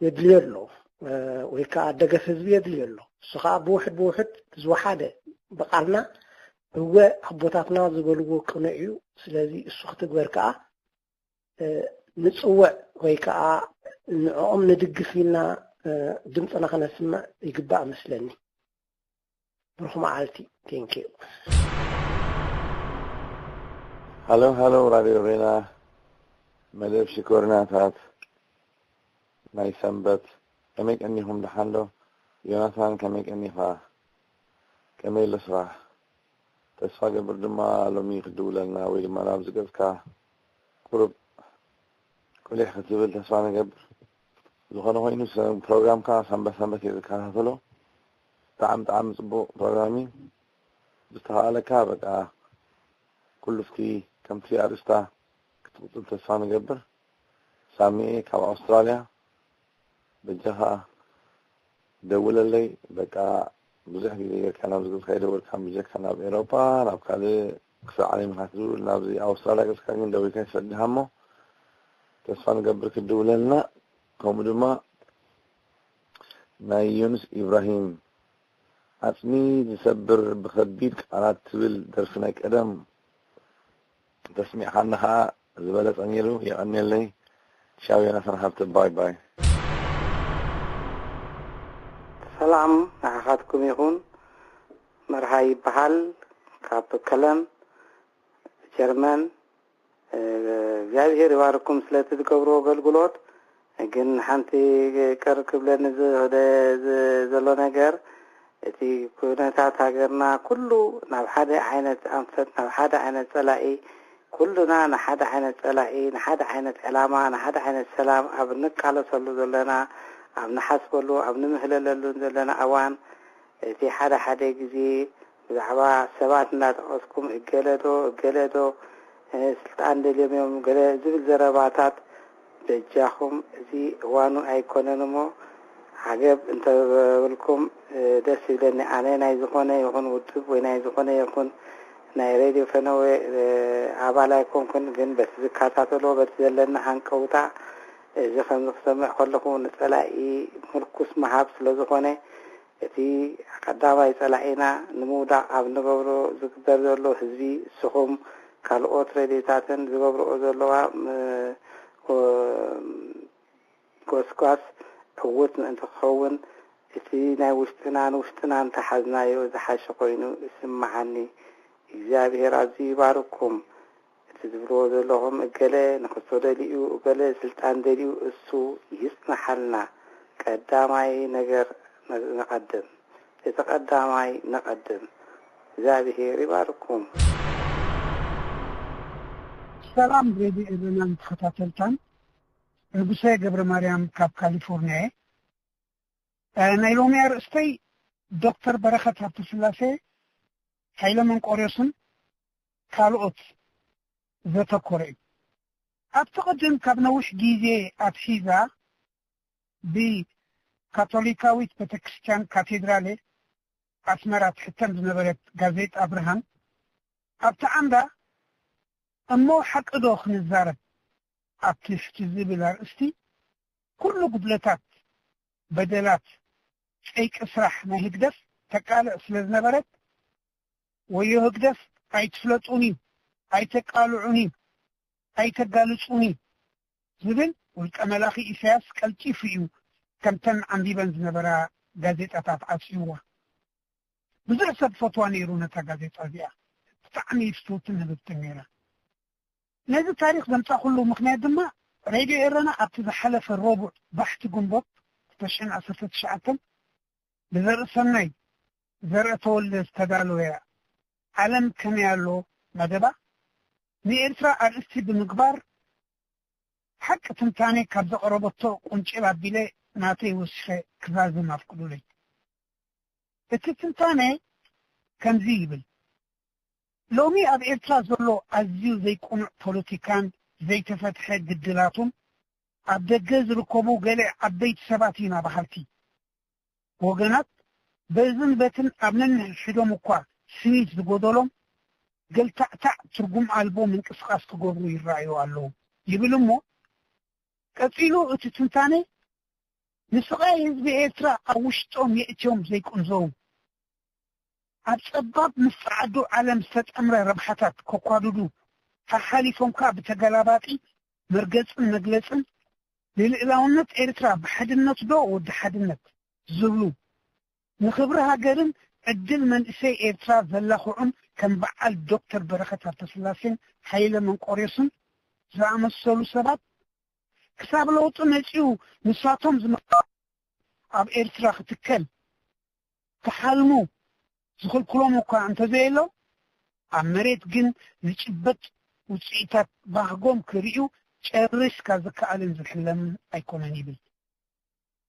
የድልዮ ኣሎ፣ እ፣ ወይ ከኣ ደገፍ ህዝቢ የድልዮ ኣሎ። እሱ ከኣ ብውሕድ ብውሕድ ዝወሓደ ብቓልና፣ እወ፣ ኣቦታትና ዝበልዎ ቅኑዕ እዩ፣ ስለዚ እሱ ክትግበር ከኣ፣ እ፣ ንጽውዕ ወይ ከኣ ንዕኦም ንድግፍ ኢልና፣ እ፣ ድምጽና ከነስምዕ ይግባእ መስለኒ። ብሩኽ መዓልቲ። Thank you። ሃሎ ሃሎ፣ ራድዮ ሬና መደብ ሽኮርናታት ናይ ሰንበት። ከመይ ቀኒኹም? ደሓን ዶ? ዮናታን፣ ከመይ ቀኒኻ? ከመይ ኣሎ ስራሕ? ተስፋ ገብር ድማ ሎሚ ክድውለልና ወይ ድማ ናብ ዝገጽካ ቁሩብ ቁሊሕ ክትብል ተስፋ ንገብር። ዝኾነ ኮይኑ፣ ሰ-፣ ፕሮግራምካ ሰንበት ሰንበት እየ ዝከታተሎ። ብጣዕሚ ብጣዕሚ ጽቡቕ ፕሮግራም እዩ። ብዝተኻእለካ በቃ ኩሉ እስኪ ከምቲ ኣርእስታ ክትቕጽል ተስፋ ንገብር። ሳሚኤ ካብ ኣውስትራልያ፣ በጃኻ ደውለለይ። በቃ ብዙሕ ግዜ ጌርካ ናብ ዝገጽካ ይደወልካ፣ ብጀካ ናብ ኤሮጳ፣ ናብ ካልእ ክሳብ ዓለም ኢኻ ትድውል። ናብዚ ኣውስትራልያ ገጽካ ግን ደዊልካ ይፈድሃ እሞ፣ ተስፋ ንገብር ክትድውለልና። ከምኡ ድማ ናይ ዮኑስ ኢብራሂም፣ ዓጽሚ ዝሰብር ብኸቢድ ቃላት ትብል ደርፊ ናይ ቀደም እንተስሚዕኻና ኸኣ ዝበለጸ ነይሩ። የቐንየለይ። ቻው ዮናታን ሃብተ፣ ባይ ባይ። ሰላም ንዓኻትኩም ይኹን። መርሃ ይበሃል፣ ካብ ከለን ጀርመን። እግዚኣብሔር ይባርኩም ስለቲ ዝገብርዎ ኣገልግሎት። ግን ሓንቲ ቅር ክብለኒ ዝኽደ-፣ ዝ-፣ ዘሎ ነገር፣ እቲ ኩነታት ሃገርና ኩሉ ናብ ሓደ ዓይነት ኣንፈት፣ ናብ ሓደ ዓይነት ጸላኢ፣ ኩሉና ንሓደ ዓይነት ጸላኢ፣ ንሓደ ዓይነት ዕላማ፣ ንሓደ ዓይነት ሰላም ኣብ እንቃለሰሉ ዘለና፣ ኣብ ንሓስበሉ፣ ኣብ ንምህለለሉን ዘለና እዋን፣ እቲ ሓደ ሓደ ግዜ ብዛዕባ ሰባት እናጠቐስኩም እገለ ዶ እገለ ዶ፣ እ፣ ስልጣን ደልዮም እዮም ገለ ዝብል ዘረባታት፣ በጃኹም እዚ እዋኑ ኣይኮነን እሞ ዓገብ እንተበልኩም፣ እ፣ ደስ ይብለኒ። ኣነ ናይ ዝኾነ ይኹን ውድብ ወይ ናይ ዝኾነ ይኹን ናይ ሬድዮ ፈነወ፣ እ፣ ኣባል ኣይኮንኩን፣ ግን በቲ ዝከታተሎ በቲ ዘለኒ ሃንቀውታ እዚ ከምዚ ክሰምዕ ከለኹ ንጸላኢ ምርኩስ ምሃብ ስለ ዝኾነ እቲ ቀዳማይ ጸላኢና ንምውዳቕ ኣብ ንገብሮ ዝግበር ዘሎ ህዝቢ እስኹም ካልኦት ሬድዮታትን ዝገብርኦ ዘለዋ ም-፣ ጎስጓስ ዕዉት ምእንቲ ክኸውን እቲ ናይ ውሽጥና ንውሽጥና እንተሓዝናዮ ዝሓሸ ኮይኑ ይስምዓኒ። እግዚኣብሔር ኣዝዩ ይባርኩም። እቲ ዝብልዎ ዘለኹም እገለ ንኽሶ ደሊዩ እገለ ስልጣን ደሊዩ እሱ ይጽንሓልና። ቀዳማይ ነገር ንቐድም። እቲ ቀዳማይ ንቐድም። እግዚኣብሔር ይባርኩም። ሰላም ሬድዮ ኤረናን ተኸታተልታን፣ ንጉሰ ገብረ ማርያም ካብ ካሊፎርኒያ እየ። እ፣ ናይ ሎሚ ኣርእስተይ ዶክተር በረኸት ሃብተስላሴ፣ ሃይለ መንቆርዮስን ካልኦት ዘተኮረ እዩ። ኣብቲ ቅድም ካብ ነዊሕ ግዜ ኣትሒዛ ብካቶሊካዊት ቤተክርስትያን ካቴድራሌ ኣስመራ ትሕተም ዝነበረት ጋዜጣ ብርሃን ኣብቲ ዓምዳ እሞ ሓቂ ዶ ክንዛረብ ኣብቲ ሕጂ ዝብል ኣርእስቲ ኩሉ ጉድለታት፣ በደላት፣ ጸይቂ ስራሕ ናይ ህግደፍ ተቃልዕ ስለ ዝነበረት ወዮ ህግደፍ ኣይትፍለጡኒ፣ ኣይተቃልዑኒ፣ ኣይተጋልጹኒ ዝብል ውልቀ መላኺ ኢሳያስ ቀልጢፉ እዩ ከምተን ዓምቢበን ዝነበራ ጋዜጣታት ዓጽይዋ። ብዙሕ ሰብ ፈትዋ ነይሩ ነታ ጋዜጣ እዚኣ። ብጣዕሚ ፍትውትን ህብብትን ነይራ። ነዚ ታሪኽ ዘምጻእኩሉ ምኽንያት ድማ፣ ሬድዮ ኤረና ኣብቲ ዝሓለፈ ረቡዕ ባሕቲ ግንቦት ክልተ ሽሕን ዓሰርተ ትሽዓተን ብዘርእሰናይ ዘርአተወልደ ዝተዳለወ ዓለም ከመይ ኣሎ መደባ፣ ንኤርትራ ኣርእስቲ ብምግባር፣ ሓቂ ትንታኔ ካብ ዘቕረበቶ ቁንጭል ኣቢለ ናተይ ወሲኸ ክዛዝም ኣፍቅዱለይ። እቲ ትንታኔ ከምዚ ይብል። ሎሚ ኣብ ኤርትራ ዘሎ ኣዝዩ ዘይቅኑዕ ፖለቲካን ዘይተፈትሐ ግድላቱን፣ ኣብ ደገ ዝርከቡ ገለ ዓበይቲ ሰባት ኢና በሃልቲ ወገናት፣ በዝን በትን ኣብ ነንሕድሕዶም እኳ ስኒት ዝጎደሎም፣ ገልታዕታዕ ትርጉም ኣልቦ ምንቅስቓስ ክገብሩ ይረኣዩ ኣለዉ ይብል እሞ፣ ቀጺሉ እቲ ትንታኔ፣ ንስቓይ ህዝቢ ኤርትራ ኣብ ውሽጦም የእትዮም ዘይቅንዘዉ፣ ኣብ ጸባብ ምስ ጸዓዱ ዓለም ዝተጠምረ ረብሓታት ከኳድዱ፣ ሓሓሊፎም ከኣ ብተገላባጢ መርገጽን መግለጽን፣ ንልእላውነት ኤርትራ ብሓድነት ዶ ወዲ ሓድነት ዝብሉ፣ ንኽብሪ ሃገርን ዕድል መንእሰይ ኤርትራ ዘላኽዑን ከም በዓል ዶክተር በረኸት ሃብተስላሴን ሃይለ መንቆርዮስን ዝኣመሰሉ ሰባት፣ ክሳብ ለውጢ መጺኡ ንሳቶም ዝመ-፣ ኣብ ኤርትራ ክትከል ክሓልሙ ዝኽልክሎም እኳ እንተዘየሎ፣ ኣብ መሬት ግን ዝጭበጥ ውጽኢታት ባህጎም ክርእዩ ጨሪስካ ዝከኣልን ዝሕለምን ኣይኮነን ይብል።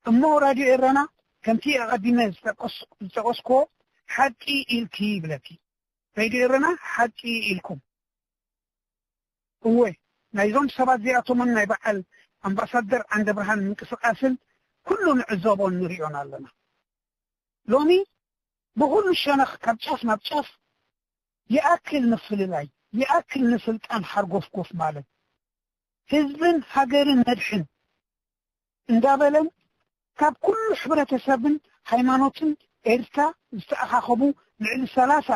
እሞ ራድዮ ኤረና ከምቲ ኣቐዲመ ዝጠቀስ-፣ ዝጠቀስክዎ ሓቂ ኢልኪ ይብለኪ። ሬድዮ ኤረና ሓቂ ኢልኩም። እወ፣ ናይዞም ሰባት እዚኣቶምን ናይ በዓል ኣምባሳደር ዓንደብርሃን ምንቅስቓስን ኩሉ ንዕዘቦን ንሪኦን ኣለና። ሎሚ ብኹሉ ሸነኽ ካብ ጫፍ ናብ ጫፍ ይኣክል ምፍልላይ፣ ይኣክል ንስልጣን ሓርጎፍጎፍ ማለት ህዝብን ሃገርን ነድሕን እንዳበለን ካብ ኩሉ ሕብረተሰብን ሃይማኖትን ኤርትራ ዝተኣኻኸቡ ልዕሊ ሰላሳ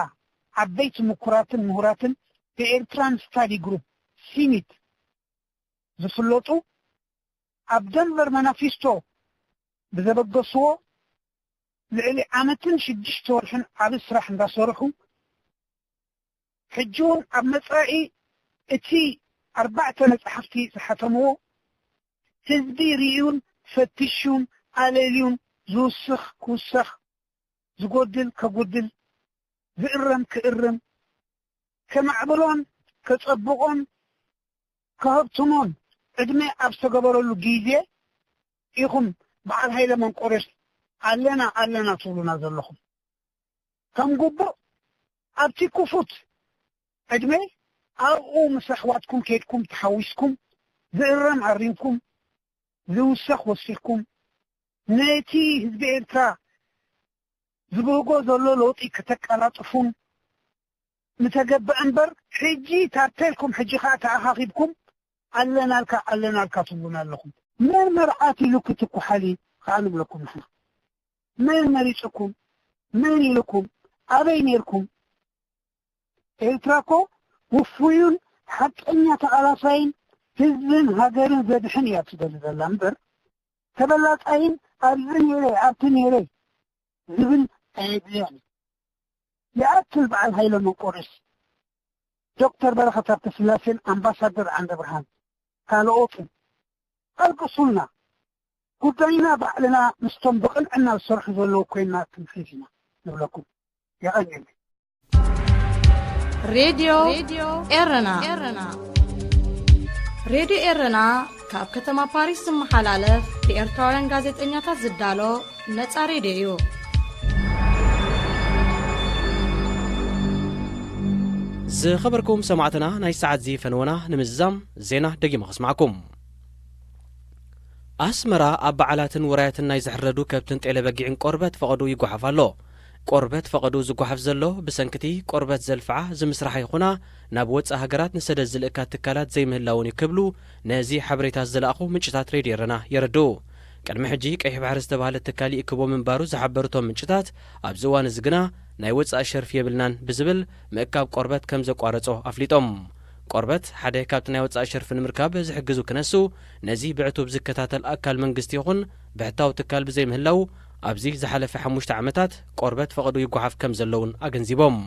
ዓበይቲ ምኩራትን ምሁራትን ብኤርትራን ስታዲ ግሩፕ ሲኒት ዝፍለጡ ኣብ ደንቨር መናፊስቶ ብዘበገስዎ ልዕሊ ዓመትን ሽዱሽተ ወርሕን ዓቢ ስራሕ እንዳሰርሑ፣ ሕጂ እውን ኣብ መጻኢ እቲ ኣርባዕተ መጻሕፍቲ ዝሓተምዎ ህዝቢ ርእዩን ፈቲሹን ኣለልዩን ዝውስኽ ክውሰኽ፣ ዝጎድል ከጉድል፣ ዝእረም ክእርም፣ ከማዕብሎን ከጸብቖን ከሀብትሞን ዕድመ ኣብ ዝተገበረሉ ግዜ ኢኹም በዓል ሃይለ መንቆርዮስ ኣለና ኣለና ትብሉና ዘለኹም። ከም ግቡእ ኣብቲ ክፉት ዕድመ ኣብኡ ምስ ኣሕዋትኩም ኬድኩም ተሓዊስኩም ዝእረም ኣሪምኩም ዝውሰኽ ወሲኽኩም ነቲ ህዝቢ ኤርትራ ዝብህጎ ዘሎ ለውጢ ከተቀላጥፉን ምተገበአ እምበር፣ ሕጂ ታተልኩም፣ ሕጂ ከኣ ተኣኻኺብኩም ኣለናልካ ኣለናልካ ትብሉና ኣለኹም። መን መርዓት ኢሉ ክትኩሓሊ ከኣ ንብለኩም ንሕና። መን መሪጽኩም? መን ኢልኩም? ኣበይ ኔርኩም? ኤርትራ እኮ ውፉዩን ሓቀኛ ተቓላሳይን ህዝብን ሃገርን ዘድሕን እያ ትደሊ ዘላ እምበር፣ ተበላጻይን ኣብዚ ኔረ ኣብቲ ኔረ ዝብል ኣየድልያን እዩ። ይኣክል በዓል ሃይለ መንቆርዮስ፣ ዶክተር በረኸት ሃብተስላሴን ኣምባሳደር ዓንደብርሃን ካልኦትን ኣልቅሱልና። ጉዳይና ባዕልና ምስቶም ብቕንዕና ዝሰርሑ ዘለዉ ኮይንና ክንሕዝ ኢና ንብለኩም። የቐንየለይ። ሬድዮ ኤረና። ሬድዮ ኤረና ካብ ከተማ ፓሪስ ዝመሓላለፍ ብኤርትራውያን ጋዜጠኛታት ዝዳሎ ነጻ ሬድዮ እዩ። ዝኸበርኩም ሰማዕትና፣ ናይ ሰዓት እዚ ፈነወና ንምዝዛም ዜና ደጊመ ከስማዕኩም። ኣስመራ ኣብ በዓላትን ውራያትን ናይ ዝሕረዱ ከብትን ጤለ በጊዕን ቆርበት ፈቐዱ ይጓሓፍ ኣሎ። ቆርበት ፈቐዱ ዝጓሓፍ ዘሎ ብሰንክቲ ቆርበት ዘልፍዓ ዝምስርሓ ይኹና ናብ ወጻኢ ሃገራት ንሰደድ ዝልእካ ትካላት ዘይምህላውን እዩ ክብሉ ነዚ ሓበሬታ ዝለኣኹ ምንጭታት ሬድዮ ኤረና የረድኡ። ቅድሚ ሕጂ ቀይሕ ባሕሪ ዝተባህለ ትካል ይእክቦ ምንባሩ ዝሓበሩ እቶም ምንጭታት፣ ኣብዚ እዋን እዚ ግና ናይ ወጻኢ ሸርፊ የብልናን ብዝብል ምእካብ ቆርበት ከም ዘቋረጾ ኣፍሊጦም። ቆርበት ሓደ ካብቲ ናይ ወጻኢ ሸርፊ ንምርካብ ዝሕግዙ ክነሱ፣ ነዚ ብዕቱብ ዝከታተል ኣካል መንግስቲ ይኹን ብሕታዊ ትካል ብዘይምህላው፣ ኣብዚ ዝሓለፈ ሓሙሽተ ዓመታት ቆርበት ፈቐዱ ይጓሓፍ ከም ዘሎ እውን ኣገንዚቦም።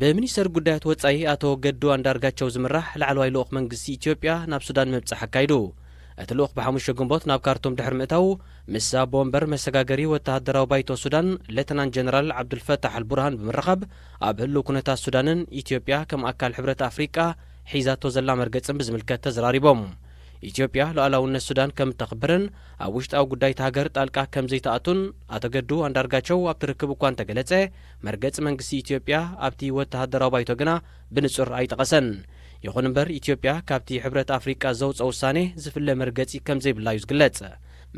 ብሚኒስተር ጉዳያት ወጻኢ ኣቶ ገዱ ኣንዳርጋቸው ዝምራሕ ላዕለዋይ ልኡኽ መንግስቲ ኢትዮጵያ ናብ ሱዳን ምብጻሕ ኣካይዱ። እቲ ልኡኽ ብሓሙሽተ ግንቦት ናብ ካርቱም ድሕሪ ምእታዉ፣ ምስ ኣቦ ወንበር መሰጋገሪ ወተሃደራዊ ባይቶ ሱዳን ሌተናንት ጀነራል ዓብዱልፈታሕ ኣልቡርሃን ብምርኻብ፣ ኣብ ህሉው ኩነታት ሱዳንን ኢትዮጵያ ከም ኣካል ሕብረት ኣፍሪቃ ሒዛቶ ዘላ መርገጽን ብዝምልከት ተዘራሪቦም። ኢትዮጵያ ሉዓላውነት ሱዳን ከም እተኽብርን ኣብ ውሽጣዊ ጉዳይ እታ ሃገር ጣልቃ ከም ዘይትኣቱን ኣቶ ገዱ ኣንዳርጋቸው ኣብቲ ርክብ እኳ እንተገለጸ፣ መርገጺ መንግስቲ ኢትዮጵያ ኣብቲ ወተሃደራዊ ባይቶ ግና ብንጹር ኣይጠቐሰን። ይኹን እምበር፣ ኢትዮጵያ ካብቲ ሕብረት ኣፍሪቃ ዘውጽኦ ውሳኔ ዝፍለ መርገጺ ከም ዘይብላ እዩ ዝግለጽ።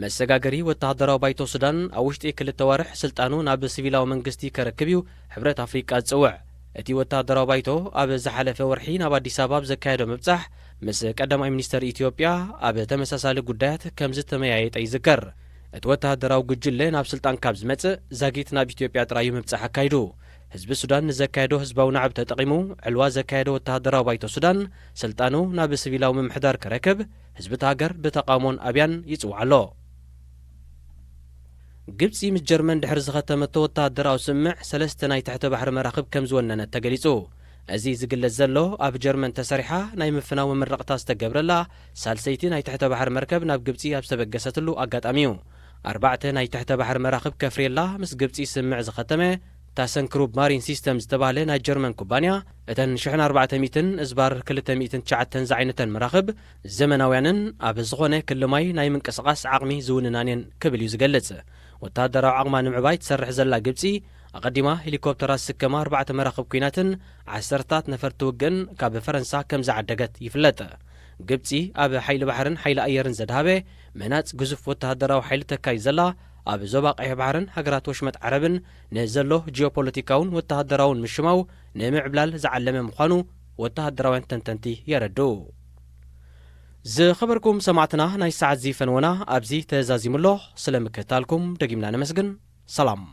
መሰጋገሪ ወተሃደራዊ ባይቶ ሱዳን ኣብ ውሽጢ ክልተ ኣዋርሕ ስልጣኑ ናብ ሲቪላዊ መንግስቲ ከረክብ እዩ ሕብረት ኣፍሪቃ ዝጽውዕ። እቲ ወተሃደራዊ ባይቶ ኣብ ዝሓለፈ ወርሒ ናብ ኣዲስ ኣበባ ኣብ ዘካየዶ ምብጻሕ፣ ምስ ቀዳማይ ሚኒስተር ኢትዮጵያ ኣብ ተመሳሳሊ ጉዳያት ከም ዝተመያየጠ ይዝከር። እቲ ወተሃደራዊ ጉጅለ ናብ ስልጣን ካብ ዝመጽእ፣ ዛጊት ናብ ኢትዮጵያ ጥራይ እዩ ምብጻሕ ኣካይዱ። ህዝቢ ሱዳን ንዘካየዶ ህዝባዊ ናዕቢ ተጠቒሙ፣ ዕልዋ ዘካየደ ወተሃደራዊ ባይቶ ሱዳን፣ ስልጣኑ ናብ ሲቪላዊ ምምሕዳር ክረክብ፣ ህዝቢ እታ ሃገር ብተቓውሞን ኣብያን ይጽውዕ ኣሎ። ግብጺ ምስ ጀርመን ድሕሪ ዝኸተመቶ ወተሃደራዊ ስምምዕ፣ ሰለስተ ናይ ትሕተ ባሕሪ መራኽብ ከም ዝወነነት ተገሊጹ። እዚ ዝግለጽ ዘሎ፣ ኣብ ጀርመን ተሰሪሓ ናይ ምፍናው መመረቕታ ዝተገብረላ ሳልሰይቲ ናይ ትሕተ ባሕሪ መርከብ ናብ ግብጺ ኣብ ዝተበገሰትሉ ኣጋጣሚ እዩ። ኣርባዕተ ናይ ትሕተ ባሕሪ መራኽብ ከፍርየላ ምስ ግብጺ ስምምዕ ዝኸተመ ታሰንክሩብ ማሪን ሲስተም ዝተባህለ ናይ ጀርመን ኩባንያ፣ እተን ሽሕን ኣርባዕተ ሚእትን እዝባር ክልተ ሚእትን ትሽዓተን ዝዓይነተን መራኽብ ዘመናውያንን ኣብ ዝኾነ ክሊ ማይ ናይ ምንቅስቓስ ዓቕሚ ዝውንናን እየን ክብል እዩ ዝገልጽ። ወተሃደራዊ ዓቕማ ንምዕባይ ትሰርሕ ዘላ ግብጺ፣ ኣቐዲማ ሄሊኮፕተራት ዝስከማ ኣርባዕተ መራኽብ ኲናትን ዓሰርታት ነፈርቲ ውግእን ካብ ፈረንሳ ከም ዝዓደገት ይፍለጥ። ግብጺ ኣብ ሓይሊ ባሕርን ሓይሊ ኣየርን ዘድሃበ ምህናጽ ግዙፍ ወተሃደራዊ ሓይሊ ተካይድ ዘላ፣ ኣብ ዞባ ቀይሕ ባሕርን ሃገራት ወሽመጥ ዓረብን ንዘሎ ጂኦፖለቲካውን ወተሃደራውን ምሽማው ንምዕብላል ዝዓለመ ምዃኑ ወተሃደራውያን ተንተንቲ የረድኡ። ዝኸበርኩም ሰማዕትና፣ ናይ ሰዓት እዚ ፈነወና ኣብዚ ተዛዚሙ ኣሎ። ስለ ምክትታልኩም ደጊምና ነመስግን። ሰላም።